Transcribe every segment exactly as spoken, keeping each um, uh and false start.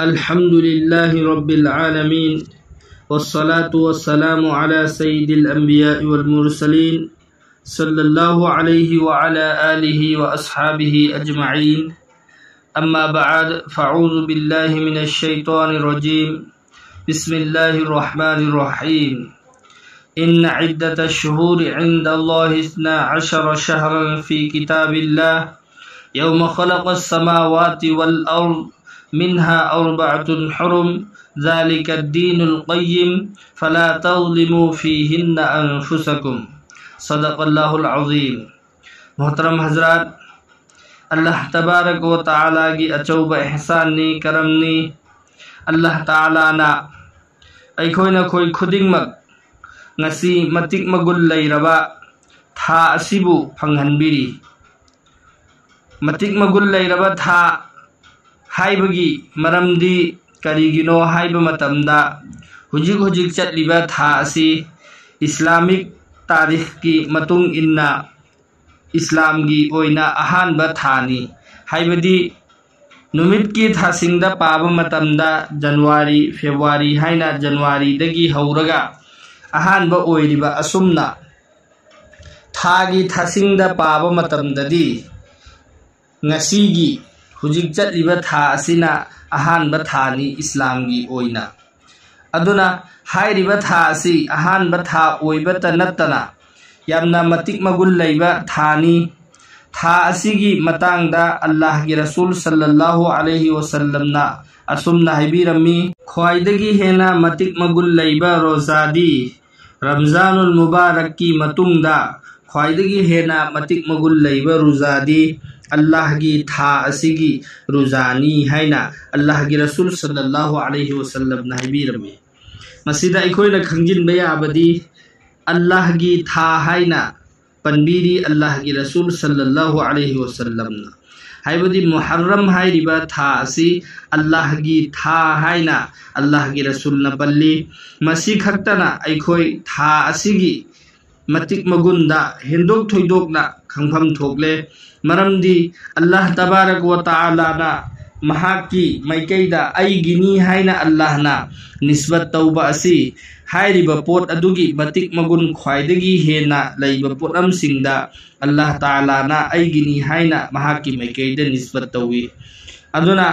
الحمد لله رب العالمين، والصلاة والسلام على سيد الأنبياء والمرسلين، صلى الله عليه وعلى آله وأصحابه أجمعين. أما بعد، فأعوذ بالله من الشيطان الرجيم. بسم الله الرحمن الرحيم. إن عدة الشهور عند الله اثنا عشر شهرا في كتاب الله، يوم خلق السماوات والأرض، منها أربعة حرم، ذلك الدين القيم، فلا تظلموا فيهن أنفسكم. صدق الله العظيم. ꯃꯣꯍꯇꯔꯝ ꯍꯖꯔꯥꯠ, ꯑꯜꯂꯥꯍ ꯇꯕꯥꯔꯛ ꯋꯥ ꯇꯥꯂꯥꯒꯤ ꯑꯆꯧꯕ ꯏꯍꯁꯥꯟꯅꯤ, ꯀꯔꯝꯅꯤ꯫ ꯑꯜꯂꯥꯍ ꯇꯥꯂꯥꯅ ꯑꯩꯈꯣꯏ ꯅꯈꯣꯏ ꯈꯨꯗꯤꯡꯃꯛ ꯉꯁꯤ ꯃꯇꯤꯛ ꯃꯒꯨꯟ ꯂꯩꯔꯕ ꯊꯥ ꯑꯁꯤꯕꯨ ꯐꯪꯍꯟꯕꯤꯔꯤ꯫ ꯃꯇꯤꯛ ꯃꯒꯨꯟ ꯂꯩꯔꯕ ꯊꯥ ꯍꯥꯏꯕꯒꯤ ꯃꯔꯝꯗꯤ ꯀꯔꯤꯒꯤꯅꯣ ꯍꯥꯏꯕ ꯃꯇꯝꯗ, ꯍꯧꯖꯤꯛ ꯍꯧꯖꯤꯛ ꯆꯠꯂꯤꯕ ꯊꯥ ꯑꯁꯤ ꯏꯁꯂꯥꯃꯤꯛ ꯇꯥꯔꯤꯈꯀꯤ ꯃꯇꯨꯡ ꯏꯟꯅ ꯏꯁꯂꯥꯝꯒꯤ ꯑꯣꯏꯅ ꯑꯍꯥꯟꯕ ꯊꯥꯅꯤ꯫ ꯍꯥꯏꯕꯗꯤ ꯅꯨꯃꯤꯠꯀꯤ ꯊꯥꯁꯤꯡꯗ ꯄꯥꯕ ꯃꯇꯝꯗ ꯖꯅꯋꯥꯔꯤ, ꯐꯦꯕ꯭ꯔꯨꯋꯥꯔꯤ ꯍꯥꯏꯅ ꯖꯅꯋꯥꯔꯤꯗꯒꯤ ꯍꯧꯔꯒ ꯑꯍꯥꯟꯕ ꯑꯣꯏꯔꯤꯕ ꯑꯁꯨꯝꯅ ꯊꯥꯒꯤ ꯊꯥꯁꯤꯡꯗ ꯄꯥꯕ ꯃꯇꯝꯗꯗꯤ ꯉꯁꯤꯒꯤ ꯍꯧꯖꯤꯛ ꯆꯠꯂꯤꯕ ꯊꯥ ꯑꯁꯤꯅ ꯑꯍꯥꯟꯕ ꯊꯥꯅꯤ ꯏꯁꯂꯥꯝꯒꯤ ꯑꯣꯏꯅ꯫ ꯑꯗꯨꯅ ꯍꯥꯏꯔꯤꯕ ꯊꯥ ꯑꯁꯤ ꯑꯍꯥꯟꯕ ꯊꯥ ꯑꯣꯏꯕꯇ ꯅꯠꯇꯅ ꯌꯥꯝꯅ ꯃꯇꯤꯛ ꯃꯒꯨꯟ ꯂꯩꯕ ꯊꯥꯅꯤ꯫ ꯊꯥ ꯑꯁꯤꯒꯤ ꯃꯇꯥꯡꯗ ꯑꯜꯂꯥꯍꯒꯤ ꯔꯁꯨꯜ ꯁꯜꯂꯜꯂꯥꯍꯨ ꯑꯂꯩꯍꯤ ꯋꯥꯁꯜꯂꯝꯅ ꯑꯁꯨꯝꯅ ꯍꯥꯏꯕꯤꯔꯝꯃꯤ, ꯈ꯭ꯋꯥꯏꯗꯒꯤ ꯍꯦꯟꯅ ꯃꯇꯤꯛ ꯃꯒꯨꯟ ꯂꯩꯕ ꯔꯣꯖꯥꯗꯤ ꯔꯝꯖꯥꯅꯨꯜ ꯃꯨꯕꯥꯔꯛꯀꯤ ꯃꯇꯨꯡꯗ ꯈ꯭ꯋꯥꯏꯗꯒꯤ ꯍꯦꯟꯅ ꯃꯇꯤꯛ ꯃꯒꯨꯟ ꯂꯩꯕ ꯔꯨꯖꯥꯗꯤ ꯑꯜꯂꯥꯍꯒꯤ ꯊꯥ ꯑꯁꯤꯒꯤ ꯔꯨꯖꯥꯅꯤ ꯍꯥꯏꯅ ꯑꯜꯂꯥꯍꯒꯤ ꯔꯁꯨꯜ ꯁꯜꯂꯜꯂꯥꯍꯨ ꯑꯂꯩꯍꯤ ꯋꯥꯁꯜꯂꯝꯅ ꯍꯥꯏꯕꯤꯔꯝꯃꯤ꯫ ꯃꯁꯤꯗ ꯑꯩꯈꯣꯏꯅ ꯈꯪꯖꯤꯟꯕ ꯌꯥꯕꯗꯤ ꯑꯜꯂꯥꯍꯒꯤ ꯊꯥ ꯍꯥꯏꯅ ꯄꯟꯕꯤꯔꯤ ꯑꯜꯂꯥꯍꯒꯤ ꯔꯁꯨꯜ ꯁꯜꯂꯜꯂꯥꯍꯨ ꯑꯂꯩꯍꯤ ꯋꯥꯁꯜꯂꯝꯅ꯫ ꯍꯥꯏꯕꯗꯤ ꯃꯨꯍꯔꯔꯝ ꯍꯥꯏꯔꯤꯕ ꯊꯥ ꯑꯁꯤ ꯑꯜꯂꯥꯍꯒꯤ ꯊꯥ ꯍꯥꯏꯅ ꯑꯜꯂꯥꯍꯒꯤ ꯔꯁꯨꯜꯅ ꯄꯜꯂꯤ꯫ ꯃꯁꯤ ꯈꯛꯇꯅ ꯑꯩꯈꯣꯏ ꯊꯥ ꯑꯁꯤꯒꯤ ꯃꯇꯤꯛ ꯃꯒꯨꯟꯗ ꯍꯦꯟꯗꯣꯛ ꯊꯣꯏꯗꯣꯛꯅ ꯈꯪꯐꯝ ꯊꯣꯛꯂꯦ꯫ ꯃꯔꯝꯗꯤ ꯑꯜꯂꯥꯍ ꯇꯕꯥꯔꯛ ꯋꯥ ꯇꯥꯂꯥꯅ ꯃꯍꯥꯛꯀꯤ ꯃꯥꯏꯀꯩꯗ ꯑꯩꯒꯤꯅꯤ ꯍꯥꯏꯅ ꯑꯜꯂꯥꯍꯅ ꯅꯤꯁꯕꯠ ꯇꯧꯕ ꯑꯁꯤ ꯍꯥꯏꯔꯤꯕ ꯄꯣꯠ ꯑꯗꯨꯒꯤ ꯃꯇꯤꯛ ꯃꯒꯨꯟ ꯈ꯭ꯋꯥꯏꯗꯒꯤ ꯍꯦꯟꯅ ꯂꯩꯕ ꯄꯣꯠꯂꯝꯁꯤꯡꯗ ꯑꯜꯂꯥꯍ ꯇꯥꯂꯥꯅ ꯑꯩꯒꯤꯅꯤ ꯍꯥꯏꯅ ꯃꯍꯥꯛꯀꯤ ꯃꯥꯏꯀꯩꯗ ꯅꯤꯁꯕꯠ ꯇꯧꯏ꯫ ꯑꯗꯨꯅ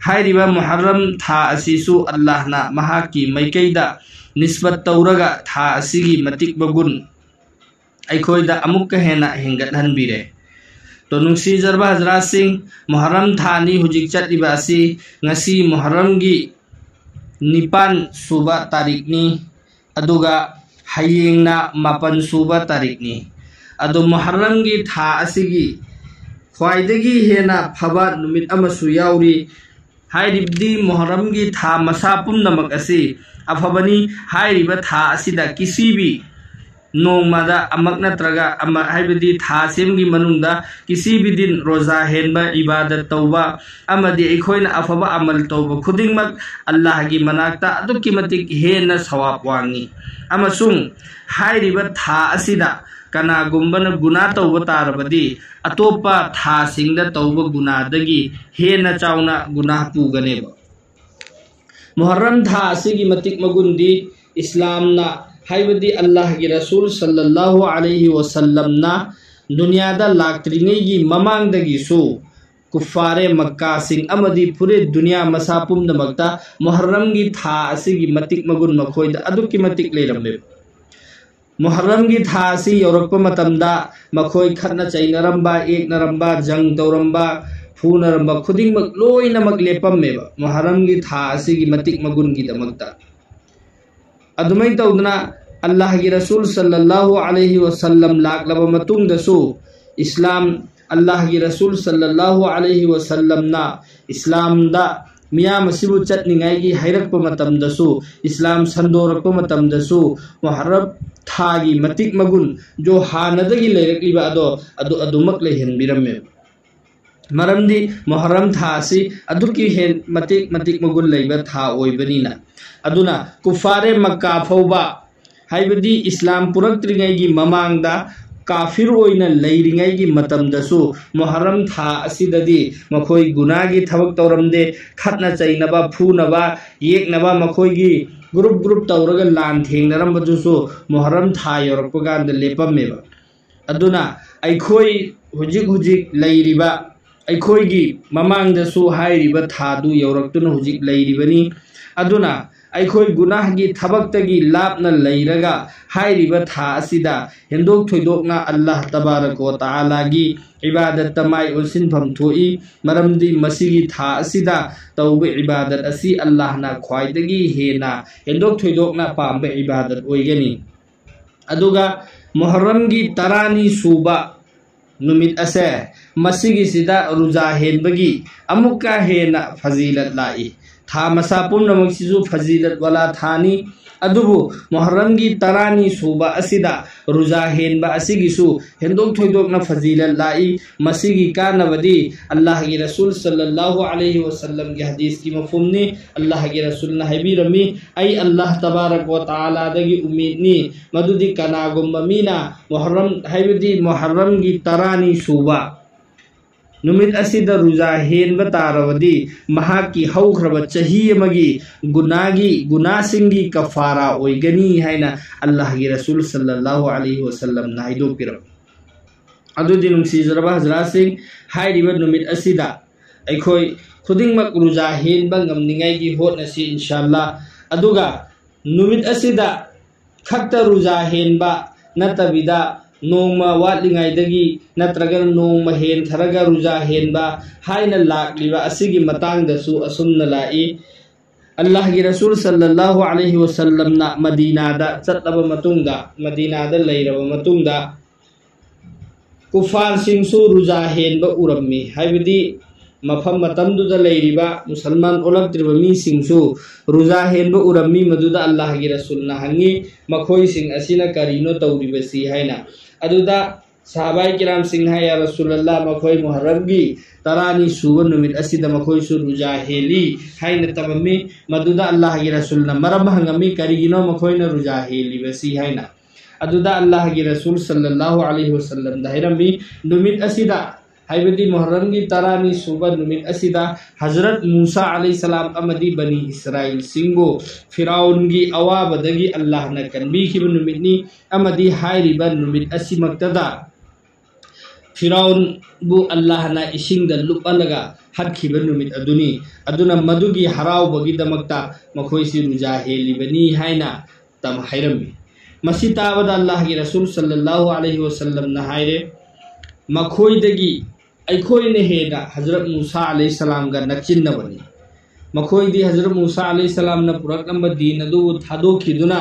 ꯍꯥꯏꯔꯤꯕ ꯃꯨꯍꯔꯔꯝ ꯊꯥ ꯑꯁꯤꯁꯨ ꯑꯜꯂꯥꯍꯅ ꯃꯍꯥꯛꯀꯤ ꯃꯥꯏꯀꯩꯗ ꯅꯤꯁꯕꯠ ꯇꯧꯔꯒ ꯊꯥ ꯑꯁꯤꯒꯤ ꯃꯇꯤꯛ ꯃꯒꯨꯟ ꯑꯩꯈꯣꯏꯗ ꯑꯃꯨꯛꯀ ꯍꯦꯟꯅ ꯍꯦꯟꯒꯠꯍꯟꯕꯤꯔꯦ꯫ ꯇꯣ ꯅꯨꯡꯁꯤꯖꯔꯕ ꯍꯖꯔꯥꯠꯁꯤꯡ, ꯃꯨꯍꯔꯔꯝ ꯊꯥꯅꯤ ꯍꯧꯖꯤꯛ ꯆꯠꯂꯤꯕ ꯑꯁꯤ꯫ ꯉꯁꯤ ꯃꯨꯍꯔꯔꯝꯒꯤ ꯅꯤꯄꯥꯟ ꯁꯨꯕ ꯇꯥꯔꯤꯛꯅꯤ, ꯑꯗꯨꯒ ꯍꯌꯦꯡꯅ ꯃꯥꯄꯟ ꯁꯨꯕ ꯇꯥꯔꯤꯛꯅꯤ꯫ ꯑꯗꯣ ꯃꯨꯍꯔꯔꯝꯒꯤ ꯊꯥ ꯑꯁꯤꯒꯤ ꯈ꯭ꯋꯥꯏꯗꯒꯤ ꯍꯦꯟꯅ ꯐꯕ ꯅꯨꯃꯤꯠ ꯑꯃꯁꯨ ꯌꯥꯎꯔꯤ꯫ ꯍꯥꯏꯔꯤꯕꯗꯤ ꯃꯨꯍꯔꯔꯝꯒꯤ ꯊꯥ ꯃꯁꯥ ꯄꯨꯝꯅꯃꯛ ꯑꯁꯤ ꯑꯐꯕꯅꯤ꯫ ꯍꯥꯏꯔꯤꯕ ꯊꯥ ꯑꯁꯤꯗ ꯀꯤꯁꯤꯕꯤ ꯅꯣꯡꯃꯗ ꯑꯃꯛ ꯅꯠꯇ꯭ꯔꯒ ꯑꯃ, ꯍꯥꯏꯕꯗꯤ ꯊꯥ ꯁꯤꯝꯒꯤ ꯃꯅꯨꯡꯗ ꯀꯤꯁꯤꯕꯤ ꯗꯤꯟ ꯔꯣꯖꯥ ꯍꯦꯟꯕ, ꯏꯕꯥꯗꯠ ꯇꯧꯕ, ꯑꯃꯗꯤ ꯑꯩꯈꯣꯏꯅ ꯑꯐꯕ ꯑꯃꯜ ꯇꯧꯕ ꯈꯨꯗꯤꯡꯃꯛ ꯑꯜꯂꯥꯍꯒꯤ ꯃꯅꯥꯛꯇ ꯑꯗꯨꯛꯀꯤ ꯃꯇꯤꯛ ꯍꯦꯟꯅ ꯁꯋꯥꯕ ꯋꯥꯡꯉꯤ꯫ ꯑꯃꯁꯨꯡ ꯍꯥꯏꯔꯤꯕ ꯊꯥ ꯑꯁꯤꯗ ꯀꯅꯥꯒꯨꯝꯕꯅ ꯒꯨꯅꯥ ꯇꯧꯕ ꯇꯥꯔꯕꯗꯤ ꯑꯇꯣꯞꯄ ꯊꯥꯁꯤꯡꯗ ꯇꯧꯕ ꯒꯨꯅꯥꯗꯒꯤ ꯍꯦꯟꯅ ꯆꯥꯎꯅ ꯒꯨꯅꯥ ꯄꯨꯒꯅꯦꯕ꯫ ꯃꯨꯍꯔꯔꯝ ꯊꯥ ꯑꯁꯤꯒꯤ ꯃꯇꯤꯛ ꯃꯒꯨꯟꯗꯤ ꯏꯁꯂꯥꯝꯅ, ꯍꯥꯏꯕꯗꯤ ꯑꯜꯂꯥꯍꯒꯤ ꯔꯁꯨꯜ ꯁꯜꯂꯜꯂꯥꯍꯨ ꯑꯂꯩꯍꯤ ꯋꯁꯜꯂꯝꯅ ꯗꯨꯅꯤꯌꯥꯗ ꯂꯥꯛꯇ꯭ꯔꯤꯉꯩꯒꯤ ꯃꯃꯥꯡꯗꯒꯤꯁꯨ ꯀꯨꯐꯥꯔꯦ ꯃꯛꯀꯥꯁꯤꯡ ꯑꯃꯗꯤ ꯐꯨꯔꯦ ꯗꯨꯅꯤꯌꯥ ꯃꯁꯥ ꯄꯨꯝꯅꯃꯛꯇ ꯃꯨꯍꯔꯔꯝꯒꯤ ꯊꯥ ꯑꯁꯤꯒꯤ ꯃꯇꯤꯛ ꯃꯒꯨꯟ ꯃꯈꯣꯏꯗ ꯑꯗꯨꯛꯀꯤ ꯃꯇꯤꯛ ꯂꯩꯔꯝꯃꯦꯕ꯫ ꯃꯨꯍꯔꯔꯝꯒꯤ ꯊꯥ ꯑꯁꯤ ꯌꯧꯔꯛꯄ ꯃꯇꯝꯗ ꯃꯈꯣꯏ ꯈꯠꯅ ꯆꯩꯅꯔꯝꯕ, ꯑꯦꯛꯅꯔꯝꯕ, ꯖꯪ ꯇꯧꯔꯝꯕ, ꯐꯨꯅꯔꯝꯕ ꯈꯨꯗꯤꯡꯃꯛ ꯂꯣꯏꯅꯃꯛ ꯂꯦꯞꯄꯝꯃꯦꯕ ꯃꯨꯍꯔꯔꯝꯒꯤ ꯊꯥ ꯑꯁꯤꯒꯤ ꯃꯇꯤꯛ ꯃꯒꯨꯟꯒꯤꯗꯃꯛꯇ꯫ ꯑꯗꯨꯃꯥꯏꯅ ꯇꯧꯗꯅ ꯑꯜꯂꯥꯍꯒꯤ ꯔꯁꯨꯜ ꯁꯜꯂꯜꯂꯥꯍꯨ ꯑꯂꯩꯍꯤ ꯋꯁꯜꯂꯝ ꯂꯥꯛꯂꯕ ꯃꯇꯨꯡꯗꯁꯨ ꯏꯁꯂꯥꯝ, ꯑꯜꯂꯥꯍꯒꯤ ꯔꯁꯨꯜ ꯁꯜꯂꯜꯂꯥꯍꯨ ꯑꯂꯩꯍꯤ ꯋꯁꯜꯂꯝꯅ ꯏꯁꯂꯥꯝꯗ ꯃꯤꯌꯥꯝ ꯑꯁꯤꯕꯨ ꯆꯠꯅꯤꯡꯉꯥꯏꯒꯤ ꯍꯥꯏꯔꯛꯄ ꯃꯇꯝꯗꯁꯨ, ꯏꯁꯂꯥꯝ ꯁꯟꯗꯣꯔꯛꯄ ꯃꯇꯝꯗꯁꯨ ꯃꯨꯍꯔꯔꯝ ꯊꯥꯒꯤ ꯃꯇꯤꯛ ꯃꯒꯨꯟ ꯖꯣ ꯍꯥꯟꯅꯗꯒꯤ ꯂꯩꯔꯛꯂꯤꯕ ꯑꯗꯣ ꯑꯗꯨ ꯑꯗꯨꯃꯛ ꯂꯩꯍꯟꯕꯤꯔꯝꯃꯦ꯫ ꯃꯔꯝꯗꯤ ꯃꯨꯍꯔꯔꯝ ꯊꯥ ꯑꯁꯤ ꯑꯗꯨꯛꯀꯤ ꯍꯦꯟ ꯃꯇꯤꯛ ꯃꯇꯤꯛ ꯃꯒꯨꯟ ꯂꯩꯕ ꯊꯥ ꯑꯣꯏꯕꯅꯤꯅ꯫ ꯑꯗꯨꯅ ꯀꯨꯐꯥꯔꯦ ꯃꯛꯀꯥ ꯐꯥꯎꯕ, ꯍꯥꯏꯕꯗꯤ ꯏꯁꯂꯥꯝ ꯄꯨꯔꯛꯇ꯭ꯔꯤꯉꯩꯒꯤ ꯃꯃꯥꯡꯗ ꯀꯥꯐꯤꯔ ꯑꯣꯏꯅ ꯂꯩꯔꯤꯉꯩꯒꯤ ꯃꯇꯝꯗꯁꯨ ꯃꯨꯍꯔꯝ ꯊꯥ ꯑꯁꯤꯗꯗꯤ ꯃꯈꯣꯏ ꯒꯨꯅꯥꯒꯤ ꯊꯕꯛ ꯇꯧꯔꯝꯗꯦ꯫ ꯈꯠꯅ ꯆꯩꯅꯕ, ꯐꯨꯅꯕ, ꯌꯦꯛꯅꯕ, ꯃꯈꯣꯏꯒꯤ ꯒ꯭ꯔꯨꯞ ꯒ꯭ꯔꯨꯞ ꯇꯧꯔꯒ ꯂꯥꯟ ꯊꯦꯡꯅꯔꯝꯕꯗꯨꯁꯨ ꯃꯨꯍꯔꯝ ꯊꯥ ꯌꯧꯔꯛꯄ ꯀꯥꯟꯗ ꯂꯦꯞꯄꯝꯃꯦꯕ꯫ ꯑꯗꯨꯅ ꯑꯩꯈꯣꯏ ꯍꯧꯖꯤꯛ ꯍꯧꯖꯤꯛ ꯂꯩꯔꯤꯕ, ꯑꯩꯈꯣꯏꯒꯤ ꯃꯃꯥꯡꯗꯁꯨ ꯍꯥꯏꯔꯤꯕ ꯊꯥꯗꯨ ꯌꯧꯔꯛꯇꯨꯅ ꯍꯧꯖꯤꯛ ꯂꯩꯔꯤꯕꯅꯤ꯫ ꯑꯗꯨꯅ ꯑꯩꯈꯣꯏ ꯒꯨꯅꯥꯍꯒꯤ ꯊꯕꯛꯇꯒꯤ ꯂꯥꯞꯅ ꯂꯩꯔꯒ ꯍꯥꯏꯔꯤꯕ ꯊꯥ ꯑꯁꯤꯗ ꯍꯦꯟꯗꯣꯛ ꯊꯣꯏꯗꯣꯛꯅ ꯑꯜꯂꯥꯍ ꯇꯕꯥꯔꯛ ꯋ ꯇꯥꯂꯥꯒꯤ ꯏꯕꯥꯗꯠꯇ ꯃꯥꯏ ꯑꯣꯟꯁꯤꯟꯐꯝ ꯊꯣꯛꯏ꯫ ꯃꯔꯝꯗꯤ ꯃꯁꯤꯒꯤ ꯊꯥ ꯑꯁꯤꯗ ꯇꯧꯕ ꯏꯕꯥꯗꯠ ꯑꯁꯤ ꯑꯜꯂꯥꯍꯅ ꯈ꯭ꯋꯥꯏꯗꯒꯤ ꯍꯦꯟꯅ ꯍꯦꯟꯗꯣꯛ ꯊꯣꯏꯗꯣꯛꯅ ꯄꯥꯝꯕ ꯏꯕꯥꯗꯠ ꯑꯣꯏꯒꯅꯤ꯫ ꯑꯗꯨꯒ ꯃꯨꯍꯔꯝꯒꯤ ꯇꯔꯥꯅꯤ ꯁꯨꯕ ꯅꯨꯃꯤꯠ ꯑꯁꯦ, ꯃꯁꯤꯒꯤꯁꯤꯗ ꯔꯨꯖꯥ ꯍꯦꯟꯕꯒꯤ ꯑꯃꯨꯛꯀ ꯍꯦꯟꯅ ꯐꯖꯤꯂꯠ ꯂꯥꯛꯏ꯫ ꯊꯥ ꯃꯁꯥ ꯄꯨꯝꯅꯃꯛꯁꯤꯁꯨ ꯐꯖꯤꯂꯠ ꯋꯥꯂꯥ ꯊꯥꯅꯤ꯫ ꯑꯗꯨꯕꯨ ꯃꯨꯍꯔꯝꯒꯤ ꯇꯔꯥꯅꯤ ꯁꯨꯕ ꯑꯁꯤꯗ ꯔꯨꯖꯥ ꯍꯦꯟꯕ ꯑꯁꯤꯒꯤꯁꯨ ꯍꯦꯟꯗꯣꯛ ꯊꯣꯏꯗꯣꯛꯅ ꯐꯖꯤꯂꯠ ꯂꯥꯛꯏ꯫ ꯃꯁꯤꯒꯤ ꯀꯥꯟꯅꯕꯗꯤ ꯑꯜꯂꯥꯍꯒꯤ ꯔꯁꯨꯜ ꯁꯜꯂꯜꯂꯥꯍꯨ ꯑꯂꯩꯍꯤ ꯋꯁꯜꯂꯝꯒꯤ ꯍꯗꯤꯁꯀꯤ ꯃꯐꯍꯨꯝꯅꯤ꯫ ꯑꯜꯂꯥꯍꯒꯤ ꯔꯁꯨꯜꯅ ꯍꯥꯏꯕꯤꯔꯝꯃꯤ, "ꯑꯩ ꯑꯜꯂꯥꯍ ꯇꯕꯥꯔꯛ ꯋ ꯇꯥꯂꯥꯗꯒꯤ ꯎꯃꯤꯗꯅꯤ, ꯃꯗꯨꯗꯤ ꯀꯅꯥꯒꯨꯝꯕ ꯃꯤꯅ ꯃꯨꯍꯔꯝ, ꯍꯥꯏꯕꯗꯤ ꯃꯨꯍꯔꯝꯒꯤ ꯇꯔꯥꯅꯤ ꯁꯨꯕ ꯅꯨꯃꯤꯠ ꯑꯁꯤꯗ ꯔꯨꯖꯥ ꯍꯦꯟꯕ ꯇꯥꯔꯕꯗꯤ ꯃꯍꯥꯛꯀꯤ ꯍꯧꯈ꯭ꯔꯕ ꯆꯍꯤ ꯑꯃꯒꯤ ꯒꯨꯅꯥꯒꯤ, ꯒꯨꯅꯥꯁꯤꯡꯒꯤ ꯀꯐꯥꯔꯥ ꯑꯣꯏꯒꯅꯤ" ꯍꯥꯏꯅ ꯑꯜꯂꯥꯍꯒꯤ ꯔꯁꯨꯜ ꯁꯜꯂꯜꯂꯥꯍꯨ ꯑꯂꯩꯍꯤ ꯋꯁꯜꯂꯝꯅ ꯍꯥꯏꯗꯣꯛꯄꯤꯔꯝꯃꯤ꯫ ꯑꯗꯨꯗꯤ ꯅꯨꯡꯁꯤꯖꯔꯕ ꯍꯖꯔꯥꯠꯁꯤꯡ, ꯍꯥꯏꯔꯤꯕ ꯅꯨꯃꯤꯠ ꯑꯁꯤꯗ ꯑꯩꯈꯣꯏ ꯈꯨꯗꯤꯡꯃꯛ ꯔꯨꯖꯥ ꯍꯦꯟꯕ ꯉꯝꯅꯤꯡꯉꯥꯏꯒꯤ ꯍꯣꯠꯅꯁꯤ ꯏꯟꯁꯥ ꯑꯜꯂꯥꯍ꯫ ꯑꯗꯨꯒ ꯅꯨꯃꯤꯠ ꯑꯁꯤꯗ ꯈꯛꯇ ꯔꯨꯖꯥ ꯍꯦꯟꯕ ꯅꯠꯇꯕꯤꯗ ꯅꯣꯡꯃ ꯋꯥꯠꯂꯤꯉꯩꯗꯒꯤ ꯅꯠꯇ꯭ꯔꯒꯅ ꯅꯣꯡꯃ ꯍꯦꯟꯊꯔꯒ ꯔꯨꯖꯥ ꯍꯦꯟꯕ ꯍꯥꯏꯅ ꯂꯥꯛꯂꯤꯕ ꯑꯁꯤꯒꯤ ꯃꯇꯥꯡꯗꯁꯨ ꯑꯁꯨꯝꯅ ꯂꯥꯛꯏ꯫ ꯑꯜꯂꯥꯍꯒꯤ ꯔꯁꯨꯜ ꯁꯜꯂꯜꯂꯥꯍꯨ ꯑꯂꯩꯍꯤ ꯋꯁꯜꯂꯝꯅ ꯃꯗꯤꯅꯥꯗ ꯆꯠꯂꯕ ꯃꯇꯨꯡꯗ, ꯃꯗꯤꯅꯥꯗ ꯂꯩꯔꯕ ꯃꯇꯨꯡꯗ, ꯀꯨꯐꯥꯔꯁꯤꯡꯁꯨ ꯔꯨꯖꯥ ꯍꯦꯟꯕ ꯎꯔꯝꯃꯤ꯫ ꯍꯥꯏꯕꯗꯤ ꯃꯐꯝ ꯃꯇꯝꯗꯨꯗ ꯂꯩꯔꯤꯕ ꯃꯨꯁꯜꯃꯥꯟ ꯑꯣꯜꯂꯛꯇ꯭ꯔꯤꯕ ꯃꯤꯁꯤꯡꯁꯨ ꯔꯨꯖꯥ ꯍꯦꯟꯕ ꯎꯔꯝꯃꯤ꯫ ꯃꯗꯨꯗ ꯑꯜꯂꯥꯍꯒꯤ ꯔꯁꯨꯜꯅ ꯍꯪꯉꯤ, "ꯃꯈꯣꯏꯁꯤꯡ ꯑꯁꯤꯅ ꯀꯔꯤꯅꯣ ꯇꯧꯔꯤꯕꯁꯤ?" ꯍꯥꯏꯅ꯫ ꯑꯗꯨꯗ ꯁꯍꯥꯕꯥꯏ ꯀꯤꯔꯥꯝꯁꯤꯡ ꯍꯥꯏ, "ꯌꯥ ꯔꯁꯨꯂꯜꯂꯥꯍ, ꯃꯈꯣꯏ ꯃꯨꯍꯔꯝꯒꯤ ꯇꯔꯥꯅꯤ ꯁꯨꯕ ꯅꯨꯃꯤꯠ ꯑꯁꯤꯗ ꯃꯈꯣꯏꯁꯨ ꯔꯨꯖꯥ ꯍꯦꯜꯂꯤ" ꯍꯥꯏꯅ ꯇꯝꯃꯝꯃꯤ꯫ ꯃꯗꯨꯗ ꯑꯜꯂꯥꯍꯒꯤ ꯔꯁꯨꯜꯅ ꯃꯔꯝ ꯍꯪꯉꯝꯃꯤ, "ꯀꯔꯤꯒꯤꯅꯣ ꯃꯈꯣꯏꯅ ꯔꯨꯖꯥ ꯍꯦꯜꯂꯤꯕꯁꯤ?" ꯍꯥꯏꯅ꯫ ꯑꯗꯨꯗ ꯑꯜꯂꯥꯍꯒꯤ ꯔꯁꯨꯜ ꯁꯜꯂꯜꯂꯥꯍꯨ ꯑꯂꯩꯍꯤ ꯋꯁꯜꯂꯝꯗ ꯍꯥꯏꯔꯝꯃꯤ, ꯅꯨꯃꯤꯠ ꯑꯁꯤꯗ, ꯍꯥꯏꯕꯗꯤ ꯃꯨꯍꯔꯔꯝꯒꯤ ꯇꯔꯥꯅꯤ ꯁꯨꯕ ꯅꯨꯃꯤꯠ ꯑꯁꯤꯗ ꯍꯖꯔꯠ ꯃꯨꯁꯥ ꯑꯂꯩꯍꯤ ꯁꯂꯥꯝ ꯑꯃꯗꯤ ꯕꯅꯤ ꯏꯁꯔꯥꯏꯜꯁꯤꯡꯕꯨ ꯐꯤꯔꯥꯎꯟꯒꯤ ꯑꯋꯥꯕꯗꯒꯤ ꯑꯜꯂꯥꯍꯅ ꯀꯟꯕꯤꯈꯤꯕ ꯅꯨꯃꯤꯠꯅꯤ꯫ ꯑꯃꯗꯤ ꯍꯥꯏꯔꯤꯕ ꯅꯨꯃꯤꯠ ꯑꯁꯤꯃꯛꯇꯗ ꯐꯤꯔꯥꯎꯟꯕꯨ ꯑꯜꯂꯥꯍꯅ ꯏꯁꯤꯡꯗ ꯂꯨꯞꯍꯜꯂꯒ ꯍꯥꯠꯈꯤꯕ ꯅꯨꯃꯤꯠ ꯑꯗꯨꯅꯤ꯫ ꯑꯗꯨꯅ ꯃꯗꯨꯒꯤ ꯍꯔꯥꯎꯕꯒꯤꯗꯃꯛꯇ ꯃꯈꯣꯏꯁꯤ ꯔꯨꯖꯥ ꯍꯦꯜꯂꯤꯕꯅꯤ ꯍꯥꯏꯅ ꯇꯝ-, ꯍꯥꯏꯔꯝꯃꯤ꯫ ꯃꯁꯤ ꯇꯥꯕꯗ ꯑꯜꯂꯥꯍꯒꯤ ꯔꯁꯨꯜ ꯁꯜꯂꯜꯂꯥꯍꯨ ꯑꯂꯩꯍꯤ ꯋꯁꯜꯂꯝꯅ ꯍꯥꯏꯔꯦ, ꯃꯈꯣꯏꯗꯒꯤ ꯑꯩꯈꯣꯏꯅ ꯍꯦꯟꯅ ꯍꯖꯔꯠ ꯃꯨꯁꯥ ꯑꯂꯩꯍꯤ ꯁꯂꯥꯝꯒ ꯅꯛꯆꯤꯟꯅꯕꯅꯤ꯫ ꯃꯈꯣꯏꯗꯤ ꯍꯖꯔꯠ ꯃꯨꯁꯥ ꯑꯂꯩꯍꯤ ꯁꯂꯥꯝꯅ ꯄꯨꯔꯛꯂꯝꯕ ꯗꯤꯟ ꯑꯗꯨꯕꯨ ꯊꯥꯗꯣꯛꯈꯤꯗꯨꯅ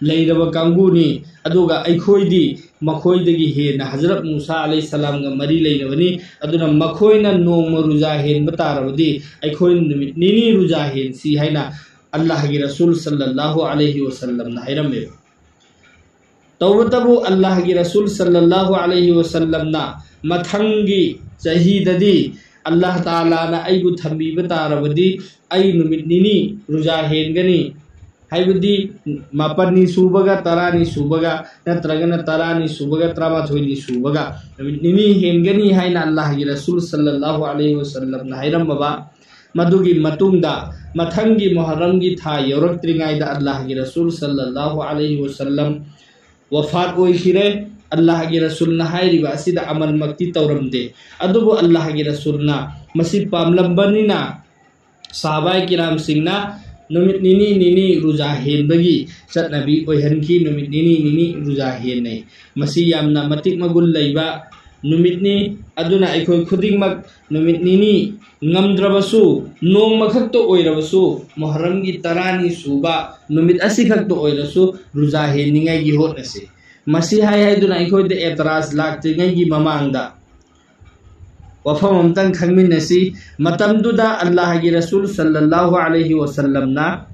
ꯂꯩꯔꯕ ꯀꯥꯡꯕꯨꯅꯤ, ꯑꯗꯨꯒ ꯑꯩꯈꯣꯏꯗꯤ ꯃꯈꯣꯏꯗꯒꯤ ꯍꯦꯟꯅ ꯍꯖꯔꯠ ꯃꯨꯁꯥ ꯑꯂꯩꯍꯤ ꯁꯂꯥꯝꯒ ꯃꯔꯤ ꯂꯩꯅꯕꯅꯤ꯫ ꯑꯗꯨꯅ ꯃꯈꯣꯏꯅ ꯅꯣꯡꯃ ꯔꯨꯖꯥ ꯍꯦꯟꯕ ꯇꯥꯔꯕꯗꯤ ꯑꯩꯈꯣꯏꯅ ꯅꯨꯃꯤꯠ ꯅꯤꯅꯤ ꯔꯨꯖꯥ ꯍꯦꯟꯁꯤ ꯍꯥꯏꯅ ꯑꯜꯂꯥꯍꯒꯤ ꯔꯁꯨꯜ ꯁꯜꯂꯜꯂꯥꯍꯨ ꯑꯂꯩꯍꯤ ꯋꯁꯜꯂꯝꯅ ꯍꯥꯏꯔꯝꯃꯦꯕ꯫ ꯇꯧꯕꯇꯕꯨ ꯑꯜꯂꯥꯍꯒꯤ ꯔꯁꯨꯜ ꯁꯜꯂꯜꯂꯥꯍꯨ ꯑꯂꯩꯍꯤ ꯋꯁꯜꯂꯝꯅ ꯃꯊꯪꯒꯤ ꯆꯍꯤꯗꯗꯤ ꯑꯜꯂꯥꯍ ꯇꯥꯂꯥꯅ ꯑꯩꯕꯨ ꯊꯝꯕꯤꯕ ꯇꯥꯔꯕꯗꯤ ꯑꯩ ꯅꯨꯃꯤꯠ ꯅꯤꯅꯤ ꯔꯨꯖꯥ ꯍꯦꯟꯒꯅꯤ, ꯍꯥꯏꯕꯗꯤ ꯃꯥꯄꯟꯅꯤ ꯁꯨꯕꯒ ꯇꯔꯥꯅꯤ ꯁꯨꯕꯒ ꯅꯠꯇ꯭ꯔꯒꯅ ꯇꯔꯥꯅꯤ ꯁꯨꯕꯒ ꯇꯔꯥꯃꯥꯊꯣꯏꯅꯤ ꯁꯨꯕꯒ ꯅꯨꯃꯤꯠ ꯅꯤꯅꯤ ꯍꯦꯟꯒꯅꯤ ꯍꯥꯏꯅ ꯑꯜꯂꯥꯍꯒꯤ ꯔꯁꯨꯜ ꯁꯜꯂꯜꯂꯥꯍꯨ ꯑꯂꯩꯍꯤ ꯋꯁꯜꯂꯝꯅ ꯍꯥꯏꯔꯝꯃꯕ꯫ ꯃꯗꯨꯒꯤ ꯃꯇꯨꯡꯗ ꯃꯊꯪꯒꯤ ꯃꯨꯍꯔꯔꯝꯒꯤ ꯊꯥ ꯌꯧꯔꯛꯇ꯭ꯔꯤꯉꯩꯗ ꯑꯜꯂꯥꯍꯒꯤ ꯔꯁꯨꯜ ꯁꯜꯂꯜꯂꯥꯍꯨ ꯑꯂꯩꯍꯤ ꯋꯁꯜꯂꯝ ꯋꯐꯥꯠ ꯑꯣꯏꯈꯤꯔꯦ꯫ ꯑꯜꯂꯥꯍꯒꯤ ꯔꯁꯨꯜꯅ ꯍꯥꯏꯔꯤꯕ ꯑꯁꯤꯗ ꯑꯃꯜꯃꯛꯇꯤ ꯇꯧꯔꯝꯗꯦ, ꯑꯗꯨꯕꯨ ꯑꯜꯂꯥꯍꯒꯤ ꯔꯁꯨꯜꯅ ꯃꯁꯤ ꯄꯥꯝꯂꯝꯕꯅꯤꯅ ꯁꯍꯥꯕꯥꯏ ꯀꯤꯔꯥꯝꯁꯤꯡꯅ ꯅꯨꯃꯤꯠ ꯅꯤꯅꯤ ꯅꯤꯅꯤ ꯔꯨꯖꯥ ꯍꯦꯟꯕꯒꯤ ꯆꯠꯅꯕꯤ ꯑꯣꯏꯍꯟꯈꯤ꯫ ꯅꯨꯃꯤꯠ ꯅꯤꯅꯤ ꯅꯤꯅꯤ ꯔꯨꯖꯥ ꯍꯦꯟꯅꯩ꯫ ꯃꯁꯤ ꯌꯥꯝꯅ ꯃꯇꯤꯛ ꯃꯒꯨꯟ ꯂꯩꯕ ꯅꯨꯃꯤꯠꯅꯤ꯫ ꯑꯗꯨꯅ ꯑꯩꯈꯣꯏ ꯈꯨꯗꯤꯡꯃꯛ ꯅꯨꯃꯤꯠ ꯅꯤꯅꯤ ꯉꯝꯗ꯭ꯔꯕꯁꯨ, ꯅꯣꯡꯃꯈꯛꯇ ꯑꯣꯏꯔꯕꯁꯨ, ꯃꯨꯍꯔꯔꯝꯒꯤ ꯇꯔꯥꯅꯤ ꯁꯨꯕ ꯅꯨꯃꯤꯠ ꯑꯁꯤꯈꯛꯇ ꯑꯣꯏꯔꯁꯨ ꯔꯨꯖꯥ ꯍꯦꯟꯅꯤꯡꯉꯥꯏꯒꯤ ꯍꯣꯠꯅꯁꯤ꯫ ꯃꯁꯤ ꯍꯥꯏ ꯍꯥꯏꯗꯨꯅ ꯑꯩꯈꯣꯏꯗ ꯑꯦꯇꯔꯥꯖ ꯂꯥꯛꯇ꯭ꯔꯤꯉꯩꯒꯤ ꯃꯃꯥꯡꯗ ꯋꯥꯐꯝ ꯑꯝꯇꯪ ꯈꯪꯃꯤꯟꯅꯁꯤ꯫ ꯃꯇꯝꯗꯨꯗ ꯑꯜꯂꯥꯍꯒꯤ ꯔꯁꯨꯜ ꯁꯜꯂꯜꯂꯥꯍꯨ ꯑꯂꯩꯍꯤ ꯋꯁꯜꯂꯝꯅ